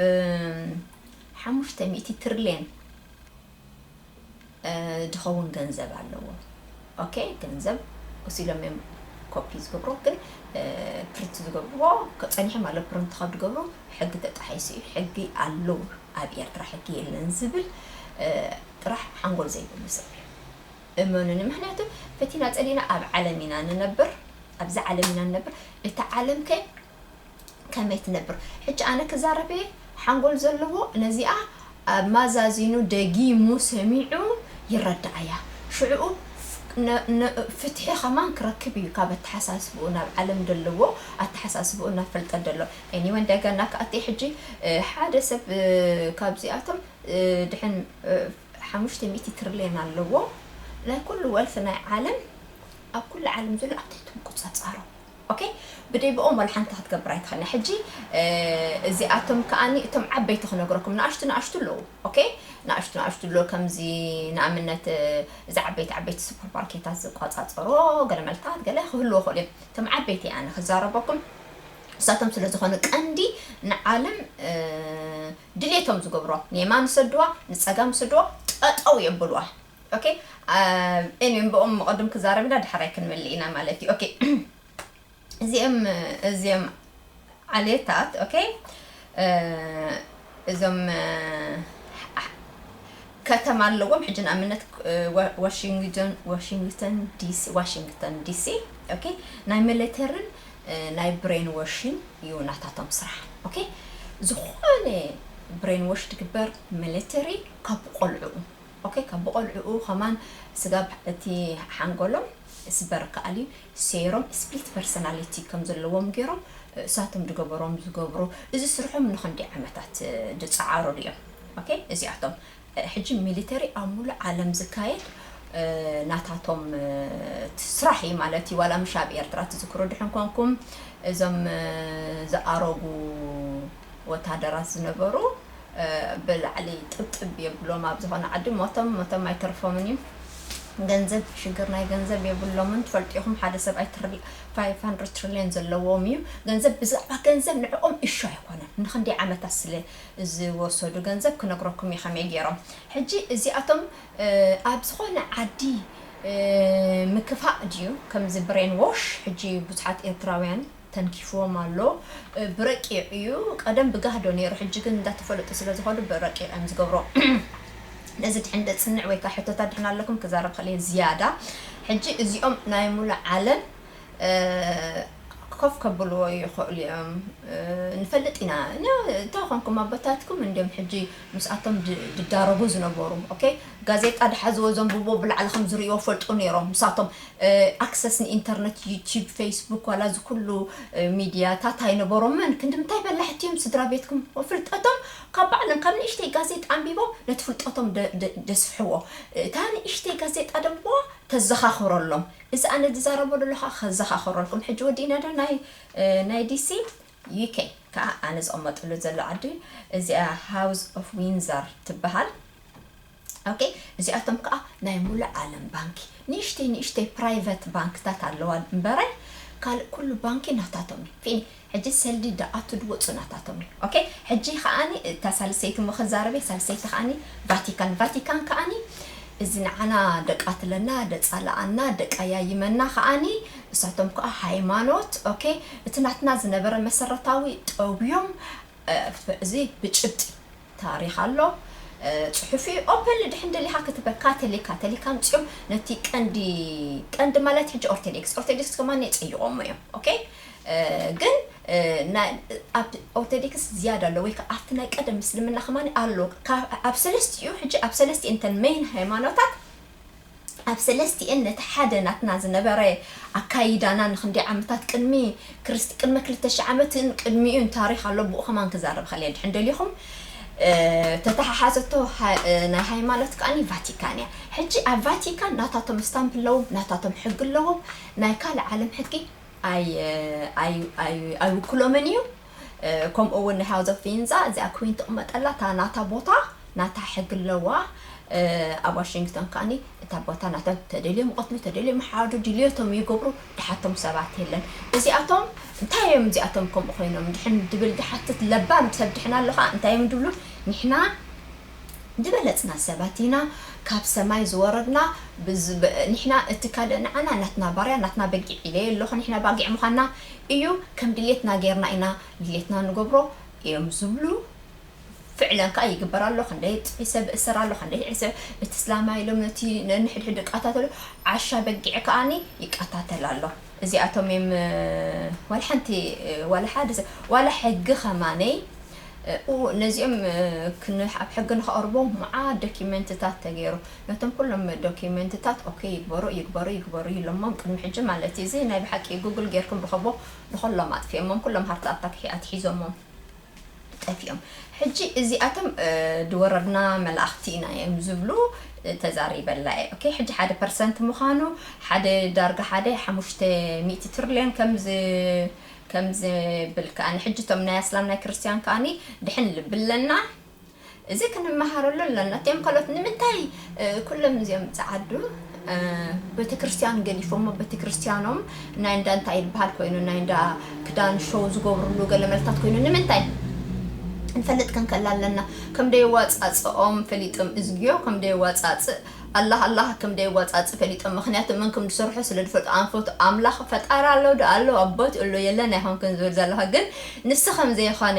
ሓሙሽተ ሚእቲ ትሪልየን ድኸውን ገንዘብ ኣለዎ። ኦኬ፣ ገንዘብ ወሲሎም እዮም ኮፒ ዝገብሩ፣ ግን ፕሪንት ዝገብርዎ ጸኒሖም ኣሎ። ፕሪንት ካብ ዝገብሩ ሕጊ ተጣሒሱ እዩ። ሕጊ ኣለዉ ኣብ ኤርትራ፣ ሕጊ የለን ዝብል ጥራሕ ሓንጎል ዘይብሉ ሰብ እዩ። እመኑኒ፣ ምኽንያቱ ፈቲና ጸሊእና ኣብ ዓለም ኢና ንነብር፣ ኣብዚ ዓለም ኢና ንነብር። እታ ዓለም ከ ከመይ ትነብር? ሕጂ ኣነ ክዛረብ እየ፣ ሓንጎል ዘለዎ ነዚኣ ኣብ ማዛዚኑ ደጊሙ ሰሚዑ ይረዳኣያ። ሽዕኡ ፍትሒ ከማን ክረክብ እዩ፣ ካብ ኣተሓሳስብኡ፣ ናብ ዓለም ዘለዎ ኣተሓሳስብኡ፣ ናብ ፍልጠት ዘሎ። ኤኒወ፣ እንደገና ክኣቲ ሕጂ ሓደ ሰብ ካብዚኣቶም ድሕን ሓሙሽተ ሚእቲ ትሪልየን ኣለዎ። ናይ ኩሉ ወልፊ ናይ ዓለም፣ ኣብ ኩሉ ዓለም ዘሎ ኣብ ትሕቲ ምቁጻጻሩ። ኦኬ፣ ብደይ ብኦም ወላ ሓንቲ ክትገብር ኣይትኽእልን። ሕጂ እዚኣቶም ከዓኒ እቶም ዓበይቲ ክነግረኩም፣ ንኣሽቱ ንኣሽቱ ኣለዉ። ኦኬ፣ ንኣሽቱ ንኣሽቱ ኣለዉ። ከምዚ ንኣብነት እዚ ዓበይቲ ዓበይቲ ሱፐርማርኬታት ዝቆጻጸሮ ገለ መልታት ገለ ክህልዎ ይኽእሉ እዮም። እቶም ዓበይቲ ኣነ ክዛረበኩም፣ ንሳቶም ስለ ዝኾኑ ቀንዲ ንዓለም ድሌቶም ዝገብሮ፣ ንየማን ይሰድዋ፣ ንጸጋም ይሰድዋ፣ ጠጠው የብልዋ። ኦኬ፣ ኤኒወ፣ ብኦም ቅድም ክዛረብ ኢና፣ ድሕራይ ክንምልእ ኢና ማለት እዩ። ኦኬ፣ እዚኦም እዚኦም ዓሌታት፣ ኦኬ፣ እዞም ከተማ ኣለዎም። ሕጂ ንኣብነት ዋሽንግተን ዋሽንግተን ዲሲ ዋሽንግተን ዲሲ፣ ኦኬ፣ ናይ ሚሊተርን ናይ ብሬን ዋሽን እዩ ናታቶም ስራሕ። ኦኬ፣ ዝኾነ ብሬን ዋሽ ትግበር ሚሊተሪ ካብ ቆልዕኡ፣ ኦኬ፣ ካብ ቆልዕኡ ከማን ስጋብ እቲ ሓንጎሎም ስበር ከኣል እዩ። ሴሮም ስፕሊት ፐርሰናሊቲ ከም ዘለዎም ገይሮም እሳቶም ዝገበሮም ዝገብሩ፣ እዚ ስርሖም ንክንደይ ዓመታት ዝፀዓሩ ድዮም? ኦኬ፣ እዚኣቶም ሕጂ ሚሊተሪ ኣብ ሙሉእ ዓለም ዝካየድ ናታቶም ስራሕ እዩ ማለት እዩ። ዋላ ምሽ ኣብ ኤርትራ ትዝክሩ ድሕን ኮንኩም፣ እዞም ዝኣረጉ ወታደራት ዝነበሩ ብላዕሊ ጥብጥብ የብሎም። ኣብ ዝኾነ ዓዲ ሞቶም ሞቶም ኣይተርፎምን እዩ። ገንዘብ ሽግር ናይ ገንዘብ የብሎምን። ትፈልጡ ኢኹም፣ ሓደ ሰብኣይ ፋይቭ ሃንድረድ ትሪልየን ዘለዎም እዩ። ገንዘብ፣ ብዛዕባ ገንዘብ ንዕኦም እሹ ኣይኮነን። ንክንደይ ዓመታት ስለ ዝወሰዱ ገንዘብ ክነግረኩም እየ ከመይ ገይሮም። ሕጂ እዚኣቶም ኣብ ዝኾነ ዓዲ ምክፋእ ድዩ ከምዚ ብሬን ዎሽ? ሕጂ ብዙሓት ኤርትራውያን ተንኪፍዎም ኣሎ። ብረቂቕ እዩ። ቀደም ብጋህዶ ነይሩ፣ ሕጂ ግን እንዳተፈለጡ ስለ ዝኾኑ ብረቂቕ እዮም ዝገብሮ። ነዚ ድሕን ደጽንዕ ወይ ከዓ ሕቶታት ድሕን ኣለኩም ክዛረብ ከልየ ዝያዳ። ሕጂ እዚኦም ናይ ሙሉእ ዓለም ኮፍ ከብልዎ ይኽእሉ እዮም። ንፈልጥ ኢና። እንታይ ኮንኩም ኣቦታትኩም እንዲዮም ሕጂ ምስኣቶም ድዳረጉ ዝነበሩ። ኦኬ፣ ጋዜጣ ድሓዝዎ ዘንብቦ ብላዕሊ ከም ዝርእይዎ ፈልጡ ነይሮም። ምሳቶም ኣክሰስ ንኢንተርነት፣ ዩቲዩብ፣ ፌስቡክ፣ ዋላ እዚ ኩሉ ሚድያታት ኣይነበሮምን። ክንዲ ምንታይ በላሕቲ እዮም ስድራ ቤትኩም። ፍልጠቶም ካብ ባዕሎም ካብ ንእሽተይ ጋዜጣ ኣንቢቦም ነቲ ፍልጠቶም ደስፍሕዎ። እታ ንእሽተይ ጋዜጣ ደንብዋ ተዘኻኽረሎም። እዚ ኣነ ዝዛረቦ ዘለኹ ከዘኻኽረልኩም። ሕጂ ወዲእና ዶ ናይ ናይ ዲሲ፣ ዩኬ ከዓ ኣነ ዝቕመጥሉ ዘሎ ዓዲ፣ እዚኣ ሃውስ ኦፍ ዊንዘር ትበሃል። ኦኬ፣ እዚኣቶም ከዓ ናይ ሙሉእ ዓለም ባንኪ፣ ንእሽተይ ንእሽተይ ፕራይቨት ባንክታት ኣለዋ እምበረ፣ ካልእ ኩሉ ባንኪ ናታቶም እዩ። ፊኒ፣ ሕጂ ሰልዲ ደኣቱ ድወፁ ናታቶም እዩ። ኦኬ፣ ሕጂ ከዓኒ እታ ሳልሰይቲ እሞ ክዛረብ እየ። ሳልሰይቲ ከዓኒ ቫቲካን። ቫቲካን ከዓኒ እዚ ንዓና ደቃትለና፣ ደጻልኣና፣ ደቃያይመና ከዓኒ እሳቶም ከዓ ሃይማኖት፣ ኦኬ፣ እቲ ናትና ዝነበረ መሰረታዊ ጠውዮም እዚ ብጭብጢ ታሪኽ ኣሎ። ጽሑፊ ኦፐን ድሕን ደሊኻ ክትበ ካቶሊክ ካቶሊክ ኣምፅኦም ነቲ ቀንዲ ቀንዲ ማለት ሕጂ ኦርቶዶክስ ኦርቶዶክስ ከማን የፀይቆሞ እዮም። ኦኬ ግን ኣብ ኦርቶዶክስ ዝያዳ ኣሎ ወይ ኣብቲ ናይ ቀደም ምስልምና ከማን ኣሎ። ኣብ ሰለስቲኡ ሕጂ ኣብ ሰለስቲ እንተን ሜን ሃይማኖታት ኣብ ሰለስቲኤን ነቲ ሓደ ናትና ዝነበረ ኣካይዳና ንክንደይ ዓመታት ቅድሚ ክርስት ቅድሚ ክልተ ሽሕ ዓመትን ቅድሚኡን ታሪኽ ኣሎ። ብኡ ከማን ክዛረብ ከልየ ድሕን ደሊኹም ተተሓሓዘቶ ናይ ሃይማኖት ከዓኒ ቫቲካን እያ። ሕጂ ኣብ ቫቲካን ናታቶም ስታምፕ ኣለዎም፣ ናታቶም ሕጊ ኣለዎም። ናይ ካልእ ዓለም ሕጊ ኣይውክሎምን እዩ። ከምኡ እውን ናይ ሃውስ ኦፍ ቪንዛ እዚኣ ኩዊን ትቕመጠላ እታ ናታ ቦታ ናታ ሕጊ ኣለዋ። ኣብ ዋሽንግተን ከዓኒ እታ ቦታ ናታ ተደልዮም ይቐትሉ፣ ተደልዮም ይሓዱ፣ ድልዮቶም ይገብሩ። ድሓቶም ሰባት የለን። እዚኣቶም እንታይ እዮም እዚኣቶም ከምኡ ኮይኖም ድሕን ድብል ድሓትት ለባም ሰብ ድሕን ኣሎ ከዓ እንታይ እዮም ድብሉ? ንሕና ዝበለፅና ሰባት ኢና፣ ካብ ሰማይ ዝወረድና። ንሕና እቲ ካልእ ንዓና ናትና ባርያ ናትና በጊዕ ኢለ ኣለኹ። ንሕና ባጊዕ ምዃንና እዩ፣ ከም ድሌትና ጌርና ኢና ድሌትና ንገብሮ እዮም ዝብሉ። ፍዕለን ከዓ ይግበር ኣሎ። ክንደይ ጥሒ ሰብ እሰር ኣሎ፣ ክንደይ ጥሒ ሰብ እቲ ስላማ ኢሎም ነቲ ነንሕድሕድ ይቃታተሉ። ዓሻ በጊዕ ከዓኒ ይቃታተል ኣሎ። እዚኣቶም እዮም ዋላ ሓንቲ ዋላ ሓደ ሰብ ዋላ ሕጊ ከማነይ ነዚኦም ኣብ ሕጊ ንኸቕርቦም መዓ ዶኪመንትታት ተገይሩ ነቶም ኩሎም ዶኪመንትታት ኦኬ ይግበሩ ይግበሩ ይግበሩ ኢሎሞም ቅድሚ ሕጂ ማለት እዩ። እዚ ናይ ብሓቂ ጉግል ጌርኩም ርኸቦ ንኸሎም ኣጥፊኦሞም ኩሎም ሃርት ኣታክ ኣትሒዞሞም ጠፊኦም። ሕጂ እዚኣቶም ድወረድና መላእኽቲ ኢና እዮም ዝብሉ ተዛሪበላ እየ። ኦኬ ሕጂ ሓደ ፐርሰንት ምዃኑ ሓደ ዳርጋ ሓደ ሓሙሽተ ሚእቲ ትርልዮን ከምዚ ከም ዝብል ከኣ ንሕጂ እቶም ናይ ኣስላም ናይ ክርስትያን ከኣኒ ድሕን ልቢ ኣለና። እዚ ክንመሃረሉ ኣለና። እቲኦም ካልኦት ንምንታይ ኩሎም እዚኦም ጸዓዱ ቤተክርስትያን ገዲፎሞ ቤተክርስትያኖም ናይ እንዳ እንታይ ይበሃል ኮይኑ ናይ እንዳ ክዳን ሾው ዝገብርሉ ገለ መልታት ኮይኑ ንምንታይ ንፈልጥ ክንከላ ኣለና። ከም ደየዋጻጽኦም ፈሊጦም እዝግዮ ከም ደየዋጻጽእ ኣላህ ኣላህ ከም ደየዋጻጽእ ፈሊጦም ምክንያቱ መን ከም ዝሰርሖ ስለ ዝፈልጡ ኣንፈቱ ኣምላኽ ፈጣሪ ኣሎ ዶ ኣሎ ኣቦት እሎ የለን ኣይኮንክን ዝብል ዘለኻ ግን ንስ ከም ዘይኾነ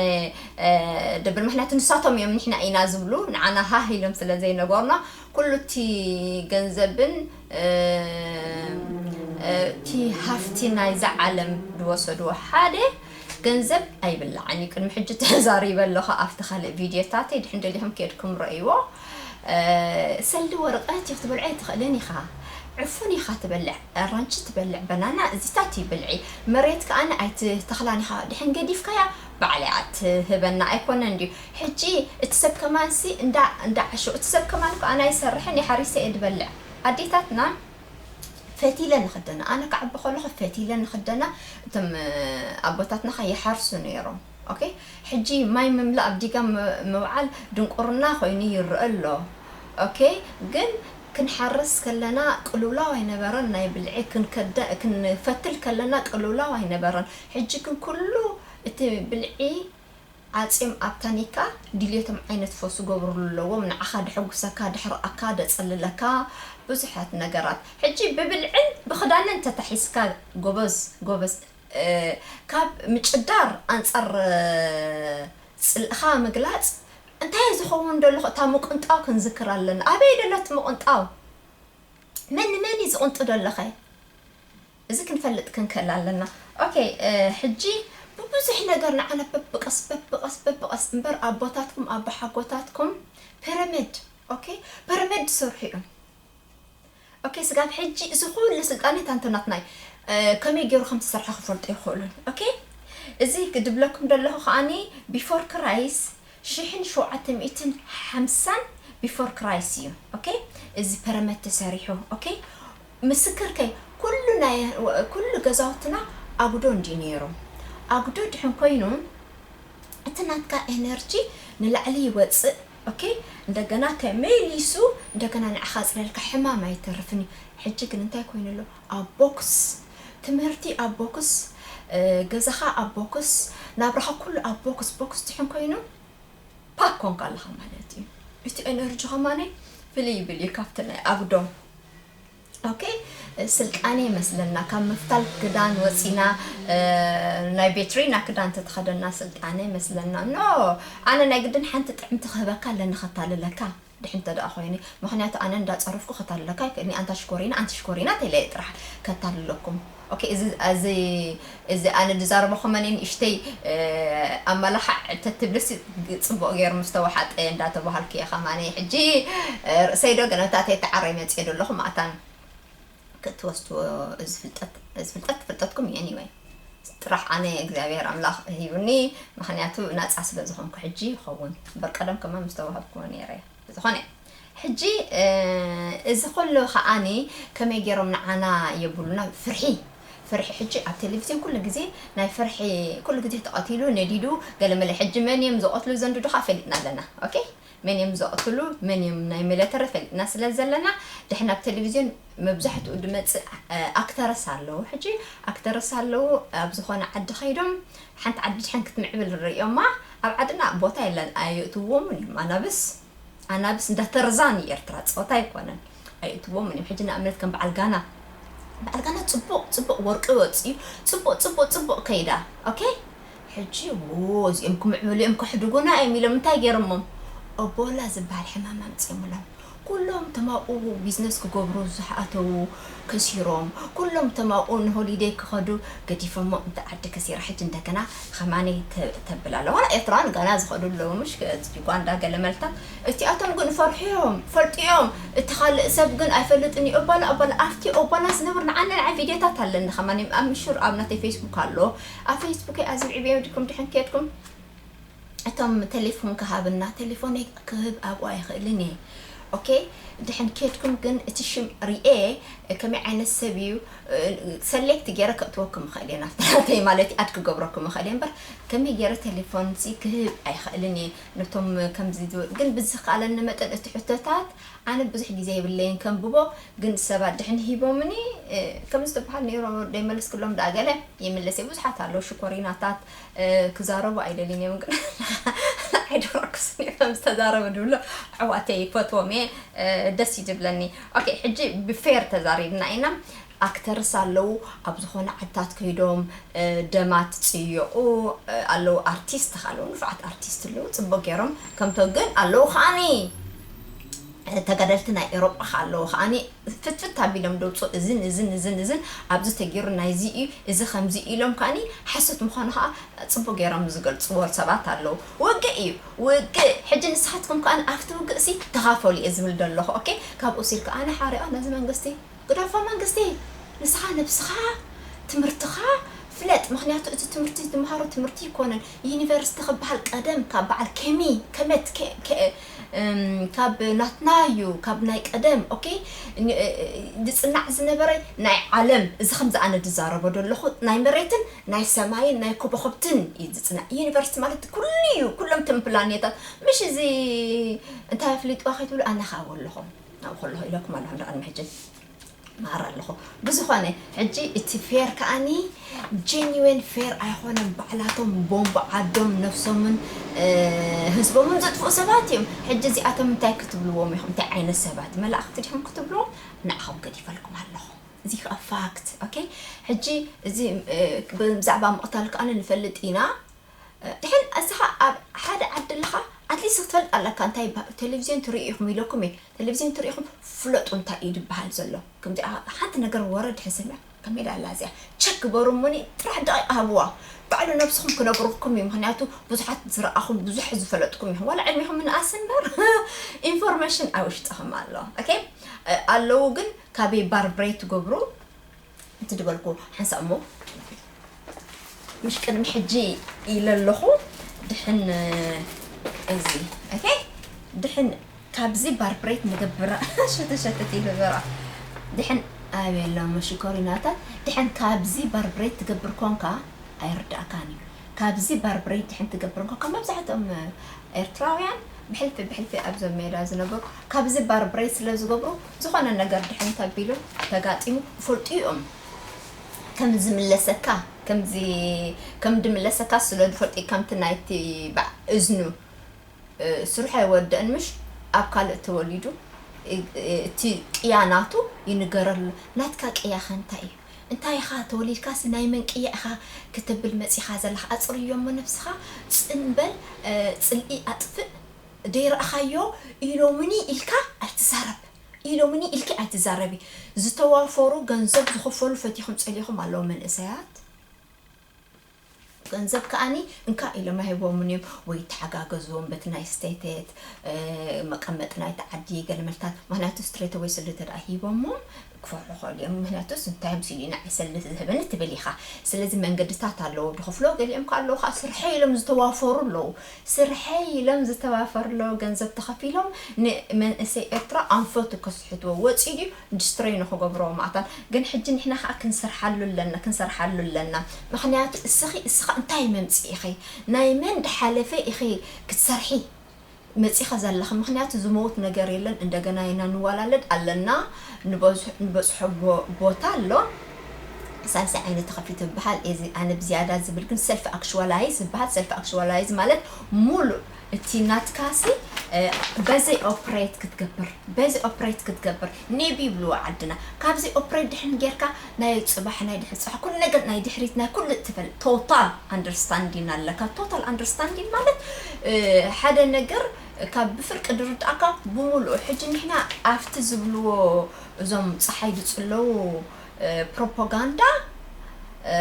ደብል ምክንያቱ ንሳቶም እዮም ንሕና ኢና ዝብሉ ንዓና ሃህ ኢሎም ስለ ዘይነገሩና ኩሉ እቲ ገንዘብን እቲ ሃፍቲ ናይዛ ዓለም ዝወሰድዎ ሓደ ገንዘብ ኣይብላዕን እዩ። ቅድሚ ሕጂ ተዛሪበ ኣለኹ ኣብቲ ካልእ ቪድዮታተይ ድሕን ደሊኹም ከድኩም ረእይዎ። ሰልዲ ወረቐት እዩ ክትበልዖ ኣይትኽእልን ኢኻ። ዕፉን ኢኻ ትበልዕ፣ ኣራንቺ ትበልዕ፣ በናና እዚታት እዩ ብልዒ። መሬት ከኣ ኣይትተኽላን ኢኻ። ድሕን ገዲፍካያ ባዕላ እያ ትህበና ኣይኮነን ድዩ? ሕጂ እቲ ሰብ ከማንሲ እንዳ እንዳ ዓሾ እቲ ሰብ ከማን ከኣ ኣይሰርሕን ይሓሪሰ እየ ድበልዕ። ኣዴታትና ፈቲለን ንኽደና ኣነ ክዓቢ ከለኹ ፈቲለን ንኽደና እቶም ኣቦታትና ኸ ይሓርሱ ነይሮም። ኦኬ ሕጂ ማይ ምምላእ ኣብ ዲጋ ምውዓል ድንቁርና ኮይኑ ይረአ ኣሎ። ኦኬ ግን ክንሓርስ ከለና ቅልውላው ኣይነበረን ናይ ብልዒ ክንከደ ክንፈትል ከለና ቅልውላው ኣይነበረን። ሕጂ ግን ኩሉ እቲ ብልዒ ዓጽዮም ኣብ ታኒካ ድልየቶም ዓይነት ፈውሲ ገብርሉ ኣለዎም። ንዓኻ ደሐጉሰካ፣ ደሕርቐካ፣ ደጸልለካ ብዙሓት ነገራት። ሕጂ ብብልዕን ብኽዳንን ተታሒዝካ ጎበዝ ጎበዝ ካብ ምጭዳር ኣንጻር ጽልእኻ ምግላጽ እንታይ ዝኸውን ደሎ እታ ምቁንጣው ክንዝክር ኣለና። ኣበይ ደሎ እቲ ምቁንጣው? መን ንመን እዩ ዝቕንጡ ደለኸ? እዚ ክንፈልጥ ክንክእል ኣለና። ኦኬ ሕጂ ብብዙሕ ነገር ንዓና በብቐስ በብቐስ በብቐስ እምበር ኣቦታትኩም ኣቦሓጎታትኩም ፐረመድ ኦኬ ፐረመድ ዝሰርሑ እዮም። ኦኬ ስጋብ ሕጂ እዚ ኩሉ ስልጣኔ ታንተናትና እዩ። ከመይ ገይሩ ከም ዝሰርሐ ክፈልጡ ይኽእሉን። ኦኬ እዚ ክድብለኩም ደለኹ ከዓኒ ቢፎር ክራይስ ሽሕን ሸውዓተ ሚእትን ሓምሳን ቢፎር ክራይስ እዩ። ኦኬ እዚ ፐረመት ተሰሪሑ ኦኬ ምስክር ከይ ኩሉ ናይ ኩሉ ገዛውትና ኣጉዶ እንዲ ነይሩ ኣጉዶ ድሕን ኮይኑ እቲ ናትካ ኤነርጂ ንላዕሊ ይወፅእ። ኦኬ እንደገና ተመሊሱ እንደገና ንዓኻ ፅለልካ ሕማም ኣይተርፍን እዩ። ሕጂ ግን እንታይ ኮይኑ ኣሎ ኣብ ቦክስ ትምህርቲ ኣብ ቦክስ ገዛኻ ኣብ ቦክስ ናብራኻ ኩሉ ኣብ ቦክስ ቦክስ ድሕን ኮይኑ ፓክ ኮንካ ኣለኻ ማለት እዩ። እቲ ኤነርጂ ከማነ ፍልይ ይብል እዩ ካብቲ ናይ ኣጉዶ። ኦኬ፣ ስልጣነ ይመስለና ካብ ምፍታል ክዳን ወፂና፣ እ፣ ናይ ቤትሪና ክዳን ተተኸደና ስልጣነ ይመስለና። ኖ፣ ኣነ ናይ ግድን ሓንቲ ጥዕምቲ ክህበካ ኣለኒ ከታልለካ፣ ድሕን እንተ ደኣ ኮይነ። ምኽንያቱ ኣነ እንዳፀረፍኩ ከታልለካ ኣይክእልኒ። ኣንታ ሽኮሪና፣ ኣንቲ ሽኮሪና ተይለ ጥራሕ ከታልለኩም። ኦኬ፣ እዚ፣ እዚ፣ እዚ ኣነ ዝዛረቦ ከመን ንእሽተይ፣ እ፣ ኣመላኻዕ ተትብልሲ ፅቡቕ ገይሩ ምስ ተወሓጠ እንዳተባሃልኩ እየ ከማኒ። ሕጂ፣ እ፣ ርእሰይ ዶ ገነታተይ ተዓረይ መፅየ ዶ ኣለኹ ማእታን ክትወስድዎ። እዚ ፍልጠት፣ እዚ ፍልጠት ፍልጠትኩም እዩ። Anyway፣ ጥራሕ ኣነ እግዚኣብሔር ኣምላኽ ሂቡኒ፣ ምኽንያቱ ናፃ ስለ ዝኾንኩ ሕጂ ይኸውን። እምበር ቀደም ከማን ምስ ተዋህብክዎ ነይረ እየ። ዝኾነ፣ ሕጂ፣ እ፣ እዚ ኩሉ ከዓኒ ከመይ ገይሮም ንዓና የብሉና? ፍርሒ፣ ፍርሒ። ሕጂ ኣብ ቴሌቪዝን ኩሉ ግዜ ናይ ፍርሒ፣ ኩሉ ግዜ ተቐቲሉ፣ ነዲዱ፣ ገለመለ። ሕጂ መን እዮም ዝቐትሉ ዘንድዱ ኸዓ ፈሊጥና ኣለና። ኦኬ? መን እዮም ዘቕትሉ፣ መን እዮም ናይ ሚሊተሪ ፈሊጥና ስለ ዘለና፣ ድሕን ኣብ ቴሌቪዝን መብዛሕትኡ ድመጽእ፣ እ፣ ኣክተርስ ኣለዉ። ሕጂ ኣክተርስ ኣለዉ፣ ኣብ ዝኾነ ዓዲ ኸይዶም ሓንቲ ዓዲ ድሕን ክትምዕብል ንርእዮማ፣ ኣብ ዓድና ቦታ የለን፣ ኣየእትዎምን እዮም። ኣናብስ፣ ኣናብስ እንዳ ተርዛን እዩ ኤርትራ፣ ጾታ ኣይኮነን፣ ኣየእትዎምን እዮም። ሕጂ ንኣብነት ከም በዓል ጋና፣ በዓል ጋና ጽቡቕ፣ ጽቡቕ ወርቂ ወጺኡ፣ ጽቡቕ፣ ጽቡቕ፣ ጽቡቕ ከይዳ። ኦኬ? ሕጂ፣ ዎ፣ እዚኦም ክምዕብሉ እዮም፣ ከሕድጉና እዮም ኢሎም እንታይ ገይሮሞም? ኦቦላ ዝበሃል ሕማም ኣምጺኦምሎም። ኩሎም ተማኡ ቢዝነስ ክገብሩ ዝሓተዉ ከሲሮም። ኩሎም ተማኡ ንሆሊደይ ክኸዱ ገዲፎሞ። እንተ ዓዲ ከሲራ፣ ሕጂ እንደገና ኸማኒ ተ-፣ ተብል ኣላ። ዋላ ኤርትራውያን ጋና ዝኸዱ ኣለዉ፣ ምሽ ከ-፣ ዩጋንዳ ገለ መልታት። እቲኣቶም ግን ፈርሕዮም፣ ፈልጥዮም። እቲ ካልእ ሰብ ግን ኣይፈልጥን እዩ። ኦባላ፣ ኦባላ፣ ኣብቲ ኦባላ ዝነብር ንዓና ንዓይ ቪድዮታት ኣለኒ ኸማኒ። ኣብ ምሹር ኣብ ናተይ ፌስቡክ ኣሎ። ኣብ ፌስቡከይ ኣዝብዒበዮ ድኩም ድሕን ከድኩም እቶም ቴሌፎን ክሃብና፣ ቴሌፎነይ ክህብ ኣብኡ ኣይኽእልን እየ። ኦኬ፣ ድሕን ከድኩም ግን እቲ ሽም ሪኤ ከመይ ዓይነት ሰብ እዩ፣ እ፣ ሰሌክት ገይረ ከእትወኩም እኽእል እየ፣ ናብቲ ናተይ ማለት እዩ፣ ኣድ ክገብረኩም እኽእል እየ። እምበር ከመይ ገይረ ቴሌፎን ሲ ክህብ ኣይኽእልን እየ። ነቶም ከምዚ ዝብል ግን ብዝኸኣለኒ መጠን እቲ ሕቶታት ኣነ ብዙሕ ግዜ የብለይን ከንብቦ፣ ግን ሰባት ድሕን ሂቦምኒ፣ እ፣ ከምዚ ዝበሃል ነይሩ ደይመለስክሎም ደኣ ገለ ይምለስ እየ። ብዙሓት ኣለዉ ሽኮሪናታት፣ እ፣ ክዛረቡ ኣይደልን እዮም፣ ግን ኣይደረኩስን እዮም ከም ዝተዛረቡ ድብሎ ኣሕዋተይ ይፈትዎም እየ፣ እ፣ ደስ እዩ ዝብለኒ። ኦኬ፣ ሕጂ ብፌር ተዛሪብና ኢና። ኣክተርስ ኣለዉ ኣብ ዝኾነ ዓድታት ከይዶም፣ እ፣ ደማት ጽየቑ፣ እ፣ ኣለዉ ኣርቲስት ኣለዉ፣ ንፉዓት ኣርቲስት ኣለዉ፣ ጽቡቕ ገይሮም ከምቶ ግን ኣለዉ ከዓኒ ተጋደልቲ ናይ ኤሮጳ ከ ኣለዉ ከዓኒ ፍትፍት ኣቢሎም ደውፅኡ፣ እዝን፣ እዝን፣ እዝን፣ እዝን ኣብዚ ተገይሩ ናይዚ እዩ፣ እዚ ከምዚ እዩ ኢሎም ከዓኒ ሓሶት ምዃኑ ከዓ ፅቡቅ ገይሮም ዝገልፅዎ ሰባት ኣለዉ። ውግእ እዩ፣ ውግእ። ሕጂ ንስኻትኩም ከዓኒ ኣብቲ ውግእ ሲ ተኻፈሉ እየ ዝብል ዘለኹ። ኦኬ፣ ካብኡ ሲልካ ኣነ ሓሪቐ ነዚ መንግስቲ ግደፎ መንግስቲ፣ ንስኻ ነብስኻ ትምህርትኻ ፍለጥ። ምኽንያቱ እቲ ትምህርቲ ትምሃሮ ትምህርቲ ይኮነን። ዩኒቨርሲቲ ክበሃል ቀደም ካብ በዓል ኬሚ፣ ከመት፣ ከ-፣ ከ-፣ እም፣ ካብ ናትናዩ፣ ካብ ናይ ቀደም፣ ኦኬ፣ ን-፣ እ-፣ እ-፣ ዝጽናዕ ዝነበረ ናይ ዓለም፣ እዚ ከምዚ ኣነ ዝዛረቦ ዘለኹ ናይ መሬትን ናይ ሰማይን ናይ ኮበኸብትን እዩ ዝጽናዕ። ዩኒቨርሲቲ ማለት ኩሉ እዩ፣ ኩሎም ትም ፕላኔታት። ምሽ እዚ እንታይ ኣፍሊጥዋ ከይትብሉ ኣነ ኻብ ኣለኹም፣ ኣብኡ ከለኹ ኢለኩም ኣለኹ፣ ንቕድሚ ሕጂ ማር ኣለኹ። ብዝኾነ፣ ሕጂ እቲ ፌር ከኣኒ ጀኒዌን ፌር ኣይኾነን። ባዕላቶም ቦምብ ዓዶም፣ ነፍሶምን፣ እ፣ ህዝቦምን ዘጥፍኡ ሰባት እዮም። ሕጂ እዚኣቶም እንታይ ክትብልዎም ኢኹም? እንታይ ዓይነት ሰባት? መላእኽቲ ዲኹም ክትብልዎም? ንዓኹም ገዲፈልኩም ኣለኹ። እዚ ከኣ ፋክት። ኦኬ? ሕጂ እዚ፣ እ፣ ብዛዕባ ምቕታል ከኣ ንፈልጥ ኢና። ድሕን እስኻ ኣብ ሓደ ዓዲ ኣለኻ፣ ኣትሊስት ክትፈልጥ ኣለካ። እንታይ ይበሃል? ቴሌቪዝዮን ትርእዩ ኢኹም ኢለኩም እየ። ቴሌቪዝዮን ትርእዩ ኢኹም፣ ፍለጡ እንታይ እዩ ዝበሃል ዘሎ። ከምዚኣ ሓንቲ ነገር ወረ ድሕን ሰሚዕኩም፣ ከመይ ደኣ ኣላ እዚኣ? ቸክ ግበሩ እሞኒ፣ ጥራሕ ደቂቕ ሃብዋ። ባዕሉ ነብስኹም ክነግረኩም እዩ። ምኽንያቱ ብዙሓት ዝረኣኹም፣ ብዙሕ ዝፈለጥኩም ኢኹም። ዋላ ዕድሜኹም ምንኣስ እምበር፣ ኢንፎርሜሽን ኣብ ውሽጥኹም ኣሎ። ኦኬ? ኣለዉ ግን ካበይ ባርብሬት ትገብሩ? እቲ ዝበልኩ ሓንሳእ እሞ፣ ምሽ ቅድሚ ሕጂ ኢለ ኣለኹ፣ ድሕን፣ እዚ፣ ኦኬ፣ ድሕን ካብዚ ባርብሬት ንገብራ፣ ሸተት ሸተት ኢሉ በራ። ድሕን ኣበይ ኣለሞ ሽኮሪናታት፣ ድሕን ካብዚ ባርብሬት ትገብር ኮንካ ኣይርዳእካን እዩ። ካብዚ ባርብሬት ድሕን ትገብር ኮንካ፣ መብዛሕትኦም ኤርትራውያን ብሕልፊ ብሕልፊ ኣብዞም ሜዳ ዝነበሩ ካብዚ ባርብሬት ስለ ዝገብሩ፣ ዝኾነ ነገር ድሕን ተቢሉ ተጋጢሙ ይፈልጡ እዮም። ከም ዝምለሰካ፣ ከምዚ፣ ከም ድምለሰካ ስለ ዝፈልጡ፣ ከምቲ ናይቲ በ-፣ እዝኑ፣ እ፣ ስርሑ ኣይወደእን ምሽ፣ ኣብ ካልእ ተወሊዱ፣ እቲ ቅያ ናቱ ይንገረሉ። ናትካ ቅያኸ እንታይ እዩ? እንታይ ኢኻ ተወሊድካስ ናይ መን ቅያ ኢኻ ክትብል መጺኻ ዘለኻ? ኣጽርዮ እሞ ነብስኻ፣ ጽን በል፣ ጽልኢ ኣጥፍእ። ደይረኣኻዮ ኢሎምኒ ኢልካ ኣይትዛረብ። ኢሎምኒ ኢልኪ ኣይትዛረቢ። ዝተዋፈሩ ገንዘብ ዝኸፈሉ ፈቲኹም ጸሊኹም ኣለዉ መንእሰያት። ገንዘብ ከኣኒ እንካ ኢሎም ኣይህቦምን እዮም፣ ወይ ይተሓጋገዝዎም በቲ ናይ ስቴተት መቀመጢ ናይቲ ዓዲ ገለመልታት። ምክንያቱ ስትሬት ወይ ስሊ ተደኣ ሂቦሞም ክፈርሑ ክኽእሉ እዮም። ምክንያቱስ እንታይ ምስ ኢሉ ኢና ዕሰሊ ዝህበኒ ትብል ኢኻ። ስለዚ መንገድታት ኣለዎ ዝኸፍሎ። ገሊኦም ከ ኣለዉ ከዓ ስርሐ ኢሎም ዝተዋፈሩ ኣለዉ። ስርሐ ኢሎም ዝተዋፈሩ ኣለዉ። ገንዘብ ተኸፊሎም ንመንእሰይ ኤርትራ ኣንፈቱ ከስሕትዎ ወፂኡ ድዩ ዲስትሮይ ንክገብርዎ ማእታን። ግን ሕጂ ንሕና ከዓ ክንሰርሓሉ ኣለና፣ ክንሰርሓሉ ኣለና። ምክንያቱ እስኺ፣ እስኻ እንታይ መምፅእ ኢኺ? ናይ መን ድሓለፈ ኢኺ ክትሰርሒ መፂኻ ዘለኺ? ምክንያቱ ዝመውት ነገር የለን። እንደገና ኢና ንዋላለድ ኣለና። ንበዝሑ-፣ ንበፅሖ ቦ-፣ ቦታ ኣሎ። ሳልሳይ ዓይነት ተኸፊቱ ይበሃል። እዚ ኣነ ብዝያዳ ዝብል ግን ሰልፍ ኣክሽዋላይዝ ይበሃል። ሰልፍ ኣክሽዋላይዝ ማለት ሙሉእ እቲ ናትካሲ፣ እ፣ በዘይ ኦፕሬት ክትገብር፣ በዚ ኦፕሬት ክትገብር ኔቢ ይብልዎ ዓድና። ካብዚ ኦፕሬት ድሕን ጌርካ ናይ ጽባሕ፣ ናይ ድሕሪ ጽባሕ፣ ኩሉ ነገር ናይ ድሕሪት፣ ናይ ኩሉ ትፈል-፣ ቶታል ኣንደርስታንዲን ኣለካ። ቶታል ኣንደርስታንዲን ማለት፣ እ፣ ሓደ ነገር ካብ ብፍርቂ ድርድኣካ ብሙሉኡ። ሕጂ ንሕና ኣብቲ ዝብልዎ እዞም ጸሓይ ድጽለዉ፣ እ፣ ፕሮፓጋንዳ፣ እ፣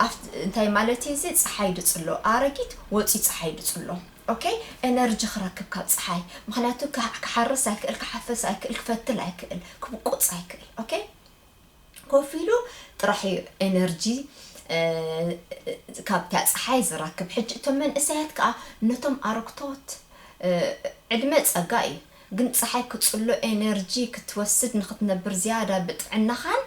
ኣብቲ እንታይ ማለት እዩ እዚ? ጸሓይ ድጽሎ ኣረጊት ወጺ ጸሓይ ድጽሎ። ኦኬ፣ ኤነርጂ ክረክብ ካብ ጸሓይ። ምኽንያቱ ክሓ-፣ ክሓርስ ኣይክእል፣ ክሓፍስ ኣይክእል፣ ክፈትል ኣይክእል፣ ክብቁጽ ኣይክእል። ኦኬ፣ ኮፍ ኢሉ ጥራሕ እዩ ኤነርጂ፣ እ፣ ካብታ ጸሓይ ዝረክብ። ሕጂ እቶም መንእሰያት ከኣ ነቶም ኣረግቶት፣ እ፣ ዕድመ ጸጋ እዩ፣ ግን ጸሓይ ክጽሎ ኤነርጂ ክትወስድ ንኽትነብር ዝያዳ ብጥዕናኻን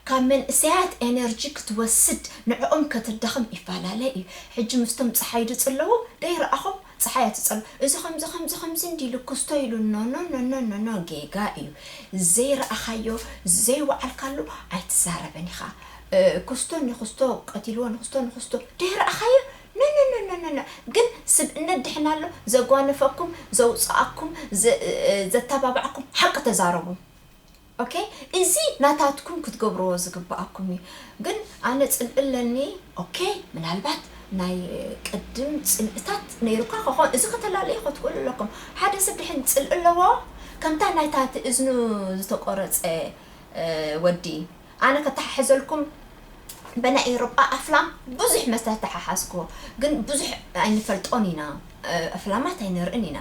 ካብ መንእሰያት ኤነርጂ ክትወስድ ንዕኦም ከተዳኽም ይፈላለ እዩ። ሕጂ ምስቶም ጸሓይ ድጽለዉ ደይረኣኹም ጸሓይ ኣትጸሉ። እዚ ከምዚ፣ ከምዚ፣ ከምዚ እንዲ ኢሉ ክስቶ ኢሉ፣ ኖ፣ ኖ፣ ኖ፣ ኖ፣ ኖ፣ ኖ፣ ጌጋ እዩ። ዘይረኣኻዮ፣ ዘይወዓልካሉ ኣይትዛረብን ኢኻ። እ፣ ክስቶ ንክስቶ ቀቲልዎ፣ ንክስቶ ንክስቶ ደይረኣኻዮ፣ ኖ፣ ኖ፣ ኖ፣ ኖ፣ ኖ፣ ኖ። ግን ስብእነት ድሕን ኣሎ፣ ዘጓነፈኩም፣ ዘውጽኣኩም፣ ዘ-፣ እ፣ ዘተባባዕኩም ሓቂ ተዛረቡ። ኦኬ፣ እዚ ናታትኩም ክትገብርዎ ዝግብኣኩም እዩ። ግን ኣነ ጽልኢ ኣለኒ። ኦኬ፣ ምናልባት ናይ ቅድም ጽልእታት ነይሩካ ክኾን፣ እዚ ከተላለዩ ክትክእሉ ኣለኩም። ሓደ ሰብ ድሕን ጽልኢ ኣለዎ፣ ከምታ ናይታ እቲ እዝኑ ዝተቆረጸ፣ እ፣ ወዲ። ኣነ ከተሓሕዘልኩም፣ በናይ ኤውሮጳ ኣፍላም ብዙሕ መስተ ተሓሓዝኩዎ፣ ግን ብዙሕ ኣይንፈልጦን ኢና፣ እ፣ ኣፍላማት ኣይንርእን ኢና።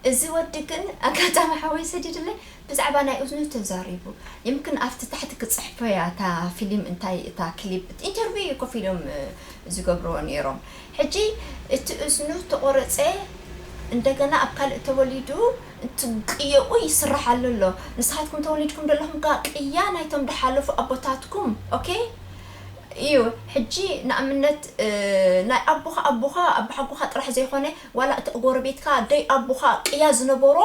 እዚ ወዲ ግን ኣጋጣሚ ሓወይ ሰዲድለይ፣ ብዛዕባ ናይ እዝኑ ተዛሪቡ። ይምክን ኣብቲ ታሕቲ ክጽሕፎ እያ እታ ፊልም፣ እንታይ እታ ክሊፕ፣ ኢንተርቪው እዩ ኮፍ ኢሎም፣ እ፣ ዝገብርዎ ነይሮም። ሕጂ እቲ እዝኑ ተቆረጸ፣ እንደገና ኣብ ካልእ ተወሊዱ፣ እቲ ቅየኡ ይስራሓሉ ኣሎ። ንስኻትኩም ተወሊድኩም ዘለኹም ከኣ ቅያ ናይቶም ዝሓለፉ ኣቦታትኩም፣ ኦኬ? እዩ። ሕጂ ንኣብነት፣ እ፣ ናይ ኣቦኻ ኣቦኻ ኣቦሓጎኻ ጥራሕ ዘይኮነ፣ ዋላ እቲ ጎረቤትካ ደይ ኣቦኻ ቅያ ዝነበሮ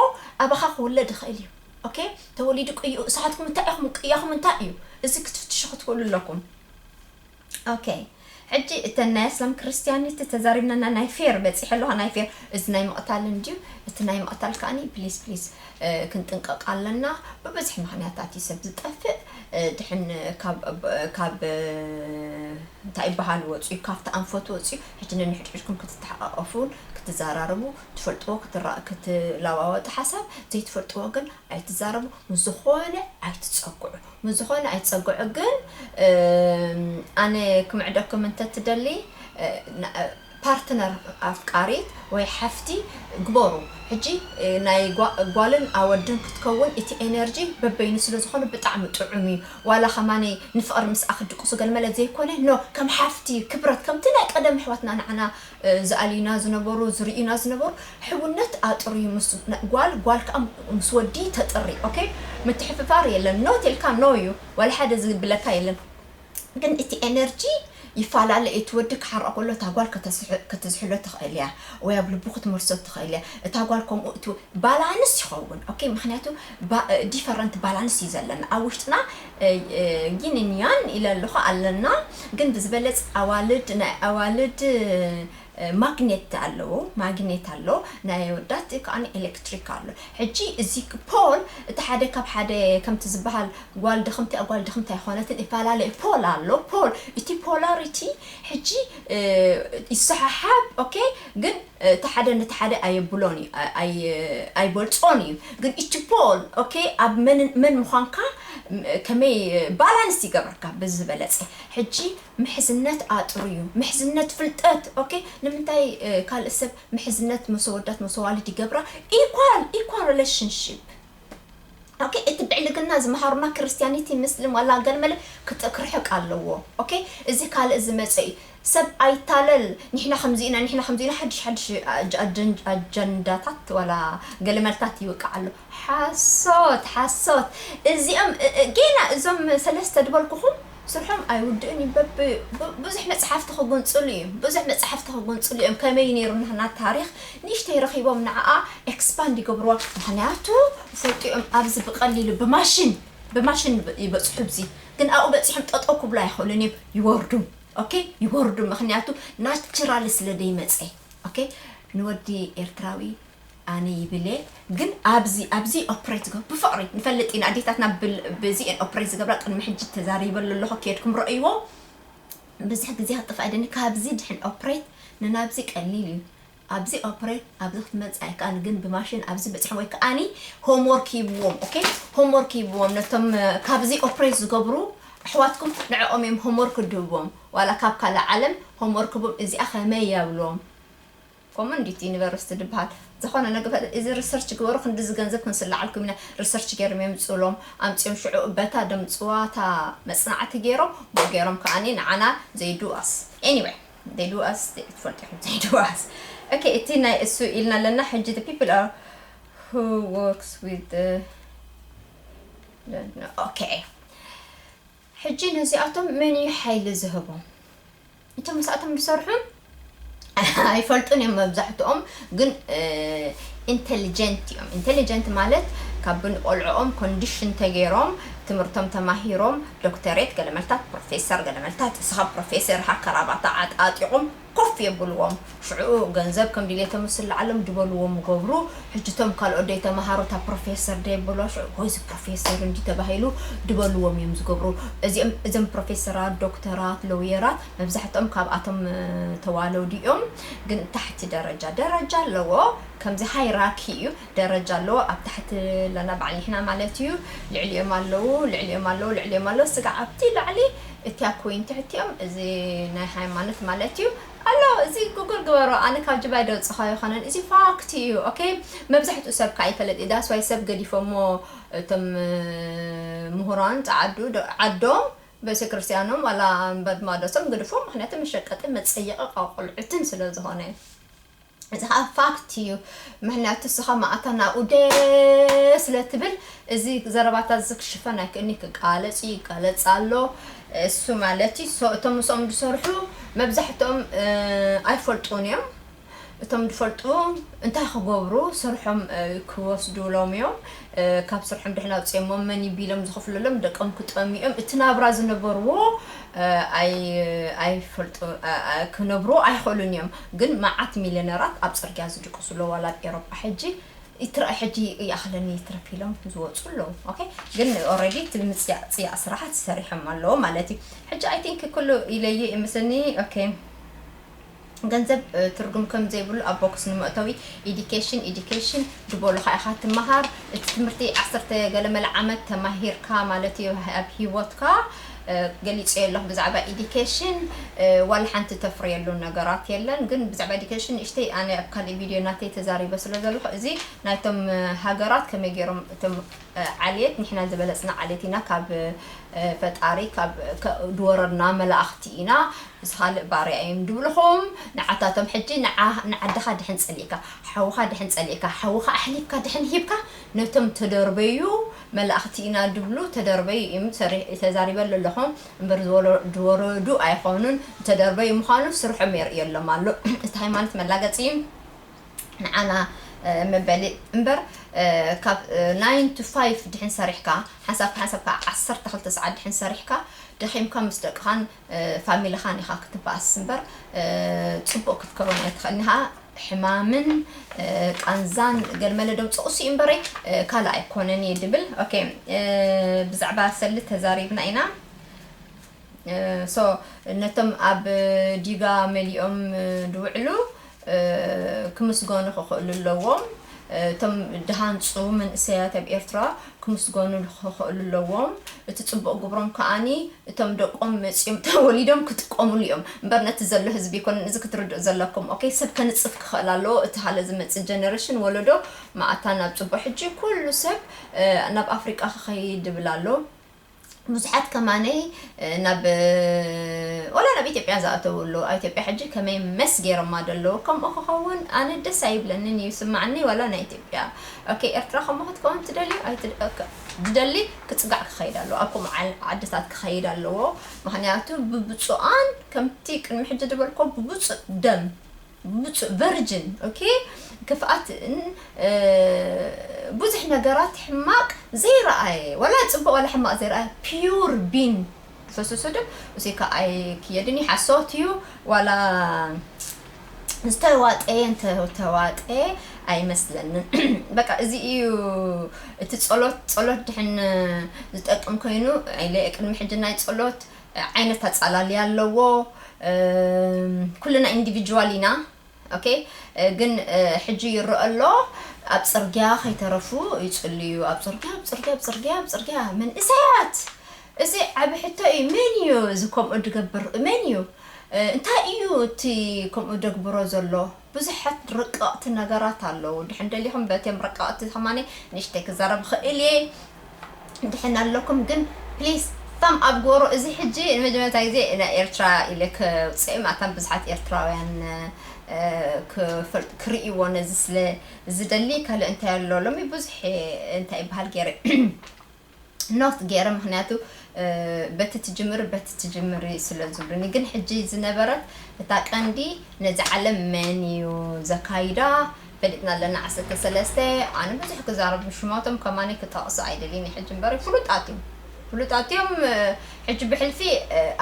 ኣባኻ ክውለድ ይኽእል እዩ። ኦኬ? ተወሊዱ ቅይኡ፣ ንስኻትኩም እንታይ ኢኹም? ቅያኹም እንታይ እዩ? እዚ ክትፍትሹ ክትክእሉ ኣለኩም። ኦኬ። ሕጂ እተን ናይ ኣስላም ክርስትያኒቲ ተዛሪብና፣ ናይ ፌር በጺሐ ኣለኹ። ናይ ፌር፣ እዚ ናይ ምቕታል እንድዩ። እቲ ናይ ምቕታል ከኣኒ ፕሊስ፣ ፕሊስ፣ እ፣ ክንጥንቀቕ ኣለና። ብብዝሒ ምኽንያታት እዩ ሰብ ዝጠፍእ። እ፣ ድሕን ካብ፣ ካብ፣ እ፣ እንታይ ይበሃል ወጽዩ፣ ካብቲ ኣንፈት ወጽዩ፣ ሕጂ ነንሕድሕድኩም ክትተሓቃቀፉን ክትዘራረቡ፣ ትፈልጥዎ ክትራ-፣ ክትለዋወጡ ሓሳብ፣ ዘይትፈልጥዎ ግን ኣይትዛረቡ። ምስ ዝኾነ ኣይትጸግዑ። ምስ ዝኾነ ኣይትጸግዑ። ግን፣ እም፣ ኣነ ክምዕደኩም እንተትደሊ፣ እ፣ ና-፣ እ፣ ፓርትነር ኣፍቃሪት ወይ ሓፍቲ ግበሩ። ሕጂ፣ እ፣ ናይ ጓ-፣ ጓልን ኣወድን ክትከውን እቲ ኤነርጂ በበይኑ ስለ ዝኾነ ብጣዕሚ ጥዑም እዩ። ዋላ ከማነይ ንፍቕሪ ምስኣ ክትድቅሱ ገልመለ ዘይኮነ፣ ኖ፣ ከም ሓፍቲ ክብረት፣ ከምቲ ናይ ቀደም ኣሕዋትና ንዓና፣ እ፣ ዝኣልዩና ዝነበሩ፣ ዝርእዩና ዝነበሩ፣ ሕውነት ኣጥርዩ ምስ ጓል፣ ጓል ከኣ ምስ ወዲ ተጥሪ። ኦኬ? ምትሕፍፋር የለን። ኖ ተልካ ኖ እዩ። ዋላ ሓደ ዝብለካ የለን። ግን እቲ ኤነርጂ ይፈላለ። እቲ ወዲ ክሓርቕ ከሎ እታ ጓል ከተስሕ-፣ ክትዝሕሎ ትኽእል እያ፣ ወይ ኣብ ልቡ ክትመልሶ ትኽእል እያ። እታ ጓል ከምኡ እቲ ባላንስ ይኸውን። ኦኬ? ምኽንያቱ ባ-፣ ዲፈረንት ባላንስ እዩ ዘለና ኣብ ውሽጥና። እ፣ እ፣ ዪን ን ያን ኢለ ኣለኹ ኣለና። ግን ብዝበለጽ ኣዋልድ፣ ናይ ኣዋልድ ማግኔት ኣለዎ፣ ማግኔት ኣሎ፣ ናይ ኣወዳት ከኣ ኤሌክትሪክ ኣሎ። ሕጂ እዚ ፖል እቲ ሓደ ካብ ሓደ ከምቲ ዝበሃል ጓል ድኽምቲ ጓል ድኽምቲ ኣይኮነትን፣ ይፈላለየ ፖል ኣሎ። ፖል እቲ ፖላሪቲ ሕጂ ይሰሓሓብ። ኦኬ፣ ግን እቲ ሓደ ነቲ ሓደ ኣየብሎን እዩ፣ ኣይበልጾን እዩ። ግን እቲ ፖል ኦኬ ኣብ መን መን ምዃንካ ከመይ ባላንስ ይገብረካ በዚ ዝበለጸ። ሕጂ ምሕዝነት ኣጥርዩ፣ ምሕዝነት ፍልጠት። ኦኬ፣ ንምንታይ ካልእ ሰብ ምሕዝነት መሰወዳት መሰዋልድ ይገብራ? ኢኳል ኢኳል ሪሌሽንሺፕ። ኦኬ፣ እቲ ብዕልግና ዝመሃሩና ክርስቲያኒቲ፣ ምስልም ዋላ ገለመለ ክርሕቅ ኣለዎ። ኦኬ፣ እዚ ካልእ ዝመጸ እዩ። ሰብ ኣይታለል። ንሕና ከምዚ ኢና፣ ንሕና ከምዚ ኢና፣ ሓድሽ ሓድሽ ኣጀንዳታት ዋላ ገለመልታት ይውቃዕ ኣሎ። ሓሶት ሓሶት። እዚኦም ጌና እዞም ሰለስተ ድበልኩኹም ስርሖም ኣይውድእን እዩ። ብዙሕ መፅሓፍቲ ክጉንፅሉ እዮም፣ ብዙሕ መፅሓፍቲ ክጉንፅሉ እዮም። ከመይ ነይሩ ናህና ታሪኽ ንእሽተይ ረኺቦም ንዓኣ ኤክስፓንድ ይገብርዋ። ምክንያቱ ይፈልጡ እዮም ኣብዚ ብቀሊሉ ብማሽን ብማሽን ይበፅሑ። ብዚ ግን ኣብኡ በፂሖም ጠጠው ክብሉ ኣይኽእሉን እዮም፣ ይወርዱ። ኦኬ፣ ይወርዱ። ምክንያቱ ናቹራሊ ስለ ደይመፀ። ኦኬ፣ ንወዲ ኤርትራዊ ኣነ ይብለ። ግን ኣብዚ ኣብዚ ኦፕሬት ዝገብሩ ብፍቕሪ ንፈልጥ ኢና። ኣዴታትና ብዚአን ኦፕሬት ዝገብራ ቅድሚ ሕጂ ተዛሪበሉ ኣለኹ፣ ከድኩም ረእይዎ። ብዙሕ ግዜ ክጥፋእ ደኒ ካብዚ ድሕን ኦፕሬት ንናብዚ ቀሊል እዩ። ኣብዚ ኦፕሬት ኣብዚ ክትመጽእ ኣይከኣል፣ ግን ብማሽን ኣብዚ በጽሖም ወይ ከኣኒ ሆምወርክ ይብዎም። ኦኬ፣ ሆምወርክ ይብዎም ነቶም ካብዚ ኦፕሬት ዝገብሩ ኣሕዋትኩም፣ ንዕኦም እዮም ሆምወርክ ድህብዎም። ዋላ ካብ ካልእ ዓለም ሆምወርክ ብም እዚኣ ከመይ ያብልዎም። ኮመን ዲት ዩኒቨርሲቲ ድበሃል ዝኾነ ነገር እዚ ሪሰርች ግበሩ፣ ክንድዚ ገንዘብ ክንስልዓልኩም ኢና። ሪሰርች ገይሮም የምፅእሎም ኣምፅኦም ሽዑ በታ ደምፅዋታ መፅናዕቲ ገይሮም ብኡ ገይሮም ከኣኒ ንዓና ዘይዱኣስ ኤኒወይ ዘይዱኣስ ትፈልጡ ኢኹም ዘይዱኣስ። ኦኬ፣ እቲ ናይ እሱ ኢልና ኣለና። ሕጂ the people are who works with the okay። ሕጂ ነዚኣቶም መን እዩ ሓይሊ ዝህቦም? እቶም ምስኣቶም ዝሰርሑ ኣይፈልጡን እዮም መብዛሕትኦም፣ ግን ኢንቴሊጀንት እዮም። ኢንቴሊጀንት ማለት ካብ ብንቆልዕኦም ኮንዲሽን ተገይሮም ትምህርቶም ተማሂሮም ዶክተሬት ገለመልታት ፕሮፌሰር ገለመልታት እስኻ ፕሮፌሰር ሃከራባታ ዓጣጢቑም ኮፍ የብልዎም። ሽዑ ገንዘብ ከም ድሌቶም ስልዓሎም ድበልዎም ገብሩ። ሕጂ እቶም ካልኦት ደይተምሃሩ እታ ፕሮፌሰር ደየበልዋ ሽዑ ወይ እዚ ፕሮፌሰር እንዲ ተባሂሉ ድበልዎም እዮም ዝገብሩ። እዚኦም እዞም ፕሮፌሰራት ዶክተራት ለውየራት መብዛሕትኦም ካብኣቶም ተዋለዱ እዮም። ግን ታሕቲ ደረጃ ደረጃ ኣለዎ። ከምዚ ሃይራኪ እዩ። ደረጃ ኣለዎ። ኣብ ታሕቲ ኣለና ባዕል ንሕና ማለት እዩ። ልዕሊኦም ኣለዉ ልዕሊኦም ኣለዉ ልዕሊኦም ኣለዉ ስጋዕ ኣብቲ ላዕሊ እቲ ኣኮይን ትሕቲኦም እዚ ናይ ሃይማኖት ማለት እዩ። ኣሎ እዚ ጉግል ግበሮ። ኣነ ካብ ጅባይ ደውፅኻ ይኮነን እዚ ፋክት እዩ። ኦኬ፣ መብዛሕትኡ ሰብ ከዓ ይፈለጥ እዩ። ዳስዋይ ሰብ ገዲፎሞ እቶም ምሁራን ፀዓዱ ዓዶም ቤተክርስትያኖም ዋላ በድማዶሶም ግድፎም ምክንያቱ መሸቀጢ መፀየቂ ቆልዑትን ስለ ዝኾነ። እዚ ከዓ ፋክት እዩ። ምክንያቱ እስኻ ማእታ ናብኡ ደ ስለ ትብል እዚ ዘረባታት እዚ ክሽፈን ኣይክእልኒ ክቃለፅ ይቃለፅ ኣሎ። እሱ ማለት እዩ እቶም ምስኦም ዝሰርሑ መብዛሕትኦም ኣይፈልጡን እዮም። እቶም ዝፈልጡ እንታይ ክገብሩ ስርሖም ክወስዱሎም እዮም። ካብ ስርሖም ድሕና ውፅኦሞ መን ይቢሎም ዝኸፍለሎም ደቆም ክጠምዮም እቲ ናብራ ዝነበርዎ ኣይፈልጡ ክነብሩ ኣይኽእሉን እዮም። ግን መዓት ሚሊዮነራት ኣብ ፅርግያ ዝድቅሱ ኣለዉ ዋላ ኣብ ኤሮጳ ሕጂ ይትረአ ሕጂ ይኣኽለኒ ይትረፍ ኢሎም ዝወፁ ኣለዉ። ኦኬ፣ ግን ኦረዲ እቲ ምፅያእ ፅያእ ስራሓት ሰሪሖም ኣለዉ ማለት እዩ። ሕጂ ኣይ ቲንክ ኩሉ ኢለየ ይመስለኒ። ኦኬ፣ ገንዘብ ትርጉም ከም ዘይብሉ ኣብ ቦክስ ንመእተዊ ኢዲኬሽን ኢዲኬሽን ዝበሉኻ ኢኻ ትመሃር። እቲ ትምህርቲ ዓሰርተ ገለመለ ዓመት ተማሂርካ ማለት እዩ ኣብ ሂወትካ ገሊፀዮ ኣለኹ ብዛዕባ ኢዲኬሽን። ዋላ ሓንቲ ተፍርየሉ ነገራት የለን። ግን ብዛዕባ ኢዲኬሽን ንእሽተይ ኣነ ኣብ ካልእ ቪድዮ ናተይ ተዛሪበ ስለ ዘለኹ እዚ ናይቶም ሃገራት ከመይ ገይሮም እቶም ዓልየት ንሕና ዝበለፅና ዓልየት ኢና ካብ ፈጣሪ ካብ ድወረድና መላእኽቲ ኢና። እዚ ካልእ ባርያ እዮም ድብልኹም ንዓታቶም ሕጂ ንዓድኻ ድሕን ፀሊእካ ሓውኻ ድሕን ፀሊእካ ሓውኻ ኣሕሊፍካ ድሕን ሂብካ ነቶም ተደርበዩ መላእኽቲ ኢና ድብሉ ተደርበዩ እዮም። ተዛሪበሉ ኣለኹም እምበር ዝወረዱ ኣይኾኑን። ተደርበዩ ምዃኑ ስርሖም የርእየሎም ኣሎ። እቲ ሃይማኖት መላገፂ እዩ። ንዓና መበሊ እምበር፣ ካብ nine to five ድሕን ሰሪሕካ፣ ሓንሳብ ሓንሳብ ከዓ ዓሰርተ ክልተ ሰዓት ድሕን ሰሪሕካ፣ ደኺምካ ምስ ደቅኻን ፋሚሊኻን ኢኻ ክትበኣስ እምበር፣ ፅቡቅ ክትከውን ኣይትኽእልኒ። ከዓ ሕማምን ቃንዛን ገልመለ ደምፅቑ ሲ እምበረይ ካልእ ኣይኮነን እየ ድብል። ኦኬ፣ ብዛዕባ ሰሊ ተዛሪብና ኢና። ሶ ነቶም ኣብ ዲጋ መሊኦም ድውዕሉ ክምስገኑ ክኽእሉ ኣለዎም። እቶም ድሃንፁ መንእሰያት ኣብ ኤርትራ ክምስገኑ ክኽእሉ ኣለዎም። እቲ ፅቡቕ ግብሮም ከዓኒ እቶም ደቆም መፂኦም ተወሊዶም ክጥቀሙሉ እዮም እምበር ነቲ ዘሎ ህዝቢ ይኮንን። እዚ ክትርድኡ ዘለኩም። ኦኬ፣ ሰብ ከንፅፍ ክኽእል ኣለዎ። እቲ ሃለ ዝመፅእ ጀነሬሽን ወለዶ መዓታ ናብ ፅቡቕ። ሕጂ ኩሉ ሰብ ናብ ኣፍሪቃ ክኸይድ ይብል ኣሎ። ብዙሓት ከማነይ ናብ ወላ ናብ ኢትዮጵያ ዝኣተው ኣሎ። ኣብ ኢትዮጵያ ሕጂ ከመይ መስ ገይሮማ ደለዉ ከምኡ ክኸውን ኣነ ደስ ኣይብለንን እዩ ስማዕኒ። ዋላ ናይ ኢትዮጵያ ኦኬ፣ ኤርትራ ከምኡ ክትከውን ትደልዩ ኣይትድ- ኦኬ፣ ዝደሊ ክፅጋዕ ክኸይድ ኣለዎ። ኣብ ከምኡ ዓል- ዓድታት ክኸይድ ኣለዎ። ምክንያቱ ብብፁኣን ከምቲ ቅድሚ ሕጂ ዝበልኮ ብብፁእ ደም ብፁእ ቨርጅን ኦኬ፣ ክፍኣትን ብዙሕ ነገራት ሕማቅ ዘይረኣየ፣ ዋላ ፅቡቅ ዋላ ሕማቅ ዘይረኣየ ፒዩር ቢን ፈሰሶ ደም እዚካ ኣይክየድን ይሓሶት እዩ። ዋላ ዝተዋጠየ እንተተዋጠየ ኣይመስለንን። በቃ እዚ እዩ እቲ ጸሎት። ጸሎት ድሕን ዝጠቅም ኮይኑ ኢለ ቅድሚ ሕጂ ናይ ጸሎት ዓይነት ኣጻላልያ ኣለዎ። ኩልና ኢንዲቪጁዋል ኢና። ኦኬ፣ ግን ሕጂ ይረአ ኣሎ ኣብ ጽርግያ ከይተረፉ ይጽልዩ። ኣብ ጽርግያ፣ ኣብ ጽርግያ፣ ኣብ ጽርግያ፣ ኣብ ጽርግያ መንእሰያት። እዚ ዓቢ ሕቶ እዩ። መን እዩ እዚ ከምኡ ዝገብር? መን እዩ? እንታይ እዩ እቲ ከምኡ ደግብሮ ዘሎ? ብዙሓት ረቀቕቲ ነገራት ኣለዉ። ድሕን ደሊኹም በቲም ረቀቕቲ ከማኒ ንእሽተይ ክዛረብ ክእል እየ። ድሕን ኣለኩም ግን ፕሊስ ታም ኣብ ጎሮ። እዚ ሕጂ ንመጀመርታ ግዜ ናይ ኤርትራ ኢለ ክውፅእ ማእታን ብዙሓት ኤርትራውያን ክፈልጥ ክርእይዎ ነዚ ስለ ዝደሊ ካልእ እንታይ ኣሎ ሎሚ ብዙሕ እንታይ ይበሃል ገይረ ኖት ገይረ ምክንያቱ በቲ ትጅምር በቲ ትጅምር ስለ ዝብሉኒ። ግን ሕጂ ዝነበረት እታ ቀንዲ ነዚ ዓለም መን እዩ ዘካይዳ ፈሊጥና ኣለና። ዓሰርተ ሰለስተ ኣነ ብዙሕ ክዛረብ ሽሞቶም ከማኒ ክጠቕሱ ኣይደልይን ሕጂ እምበር ፍሉጣት እዮም። ፍሉጣት እዮም። ሕጂ ብሕልፊ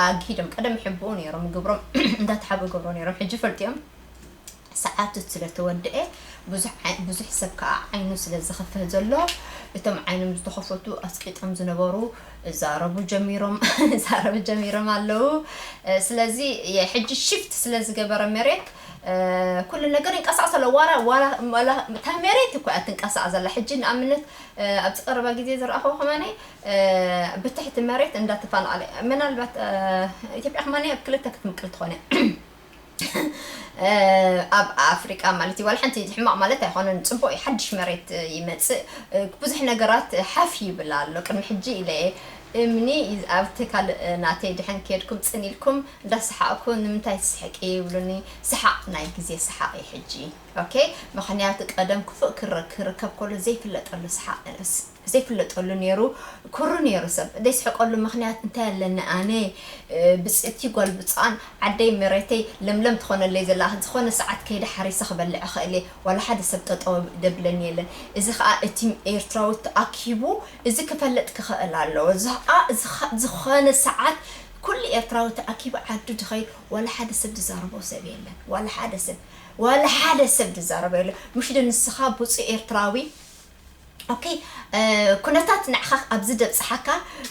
ኣግሂዶም ቀደም ይሕብኡ ነይሮም ግብሮም እንዳተሓቡ ገብሮ ነይሮም ሕጂ ፈልጥዮም። ሰዓቱ ስለ ተወደኤ ብዙሕ ሰብ ከዓ ዓይኑ ስለ ዝኸፍህ ዘሎ እቶም ዓይኖም ዝተኸፈቱ ኣስቂጦም ዝነበሩ ዛረቡ ጀሚሮም ዛረቡ ጀሚሮም ኣለዉ። ስለዚ የሕጂ ሽፍት ስለ ዝገበረ መሬት ኩሉ ነገር ይንቀሳቀስ ኣሎ። ዋላ ዋላ ዋላ እታ መሬት እኮ እያ ትንቀሳቀስ ዘላ። ሕጂ ንኣብነት ኣብዚ ቀረባ ግዜ ዝረኣኹ ከማነ ብትሕቲ መሬት እንዳተፋናቀለ ምናልባት ኢትዮጵያ ከማነ ኣብ ክልተ ክትምቅል ትኾነ ኣብ ኣፍሪቃ ማለት እዩ። ዋላ ሓንቲ ሕማቕ ማለት ኣይኮነን፣ ፅቡቅ እዩ። ሓድሽ መሬት ይመፅእ፣ ብዙሕ ነገራት ሓፍ ይብል ኣሎ። ቅድሚ ሕጂ ኢለ እምኒ ኣብቲ ካልእ ናተይ ድሕን ከድኩም ፅን ኢልኩም እንዳሰሓቅኩ ንምንታይ ትስሕቂ ይብሉኒ። ሰሓቅ ናይ ግዜ ሰሓቅ እዩ ሕጂ። ኦኬ፣ ምክንያቱ ቀደም ክፉእ ክረ- ክርከብ ከሎ ዘይፍለጠሉ ሰሓቅ ዘይፍለጠሉ ነይሩ። ኩሩ ነይሩ ሰብ ዘይስሕቀሉ ምክንያት እንታይ ኣለኒ ኣነ ብፅእቲ ጓል ብፃን ዓደይ መሬተይ ለምለም ትኾነለይ ዘላ ዝኾነ ሰዓት ከይደ ሓሪሰ ክበልዕ እኽእል እየ። ዋላ ሓደ ሰብ ጠጠው ደብለኒ የለን። እዚ ከዓ እቲ ኤርትራዊ ተኣኪቡ እዚ ክፈልጥ ክኽእል ኣለዎ። እዚ ከዓ ዝኾነ ሰዓት ኩሉ ኤርትራዊ ተኣኪቡ ዓዱ ድኸይድ ዋላ ሓደ ሰብ ዝዛረቦ ሰብ የለን። ዋላ ሓደ ሰብ ዋላ ሓደ ሰብ ዝዛረቦ የለን። ምሽ ዶ ንስኻ ብፁእ ኤርትራዊ ኦኬ፣ ኩነታት ንዓኻ ኣብዚ ደብፅሓካ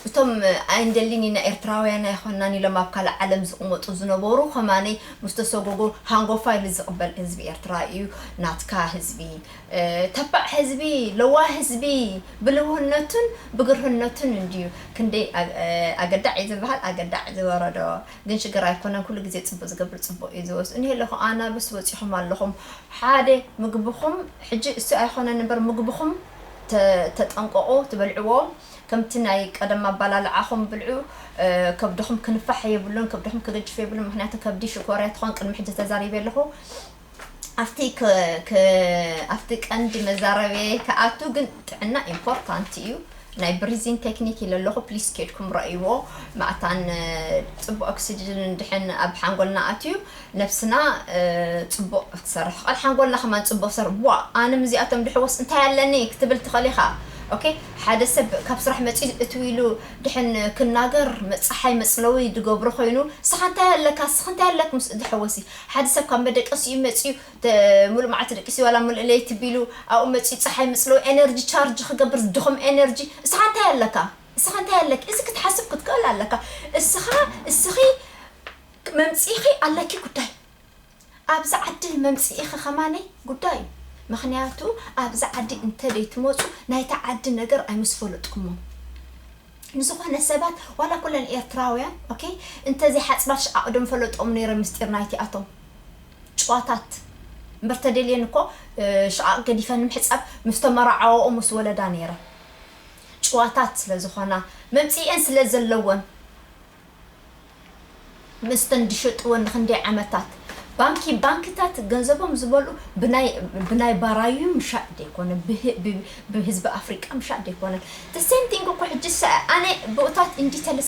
እቶም ኣይንደሊን ኢና ኤርትራውያን ኣይኮናን ኢሎም ኣብ ካልእ ዓለም ዝቕመጡ ዝነበሩ ከማነይ ምስ ተሰጎጉ ሃንጎፋ ኢሉ ዝቕበል ህዝቢ ኤርትራ እዩ ናትካ ህዝቢ። ተባዕ ህዝቢ፣ ለዋህ ህዝቢ፣ ብልውህነቱን ብግርህነቱን እንድዩ ክንደይ ኣገዳዕ እዩ ዝበሃል ኣገዳዕ ዝወረዶ። ግን ሽግር ኣይኮነን፣ ኩሉ ግዜ ጽቡቅ ዝገብር ጽቡቅ እዩ ዝወስድ። እኒሄ ኣለኹ ኣናብስ ወጺኹም ኣለኹም። ሓደ ምግብኹም ሕጂ እሱ ኣይኮነን እምበር ምግብኹም ተጠንቀቑ ትበልዕዎ። ከምቲ ናይ ቀደም ኣባላልዓኹም ብልዑ። ከብድኹም ክንፋሕ የብሉን፣ ከብድኹም ክገጅፍ የብሉን። ምክንያቱ ከብዲ ሽኮርያ ትኾን ቅድሚ ሕጂ ተዛሪበ ኣለኹ። ኣብቲ ኣብቲ ቀንዲ መዛረበየ ክኣቱ ግን ጥዕና ኢምፖርታንት እዩ። ናይ ብሪዚን ቴክኒክ ኢለ ኣለኹ። ፕሊስ ኬድኩም ረእይዎ። ማዕታን ጽቡቅ ኦክሲጅን እንድሕን ኣብ ሓንጎልና ኣትዩ ነብስና ጽቡቅ ክትሰርሕ ቃል ሓንጎልና ከማን ጽቡቅ ሰር ዋ ኣነ ምዚኣቶም ድሕወስ እንታይ ኣለኒ ክትብል ትኽእል ኢኻ። ኦኬ፣ ሓደ ሰብ ካብ ስራሕ መፂ እትው ኢሉ ድሕን ክናገር መፀሓይ መፅለዊ ዝገብሮ ኮይኑ እስኻ እንታይ ኣለካ እስኻ እንታይ ኣለክ ምስ ድሕወሲ ሓደ ሰብ ካብ መደቀሲኡ መፂኡ ሙሉእ መዓልቲ ደቂሲ ዋላ ሙሉእ ለይቲ ቢሉ ኣብኡ መፂኡ ፀሓይ ምፅልዎ ኤነርጂ ቻርጅ ክገብር ዝድኹም ኤነርጂ እስኻ እንታይ ኣለካ እስኻ እንታይ ኣለክ እዚ ክትሓስብ ክትክእል ኣለካ። እስኻ እስኺ መምፂኢኺ ኣለኪ ጉዳይ ኣብዚ ዓዲ መምፂኢኺ ከማነይ ጉዳይ እዩ። ምክንያቱ ኣብዚ ዓዲ እንተደይ ትመፁ ናይቲ ዓዲ ነገር ኣይምስፈለጥኩሞ ንዝኾነ ሰባት ዋላ ኩለን ኤርትራውያን ኦኬ እንተዘይ ሓፅባት ሽዓቕ ዶም ፈለጦም ነይረ ምስጢር ናይቲኣቶም ጭዋታት እምበር ተደልየን እኮ ሽዓቕ ገዲፈን ምሕፃብ ምስ ተመራዓወኦ ምስ ወለዳ ነይረ ጭዋታት ስለ ዝኾና መምፅኤን ስለ ዘለወን መስተን ዝሸጥወን ንክንደይ ዓመታት ባንኪ ባንክታት ገንዘቦም ዝበልኡ ብናይ ባራዩ ምሻጥ ዘይኮነ ብህዝቢ ኣፍሪቃ ምሻጥ ዘይኮነ the same thing እኮ ሕጂ ኣነ ብኡታት ኢንዲተል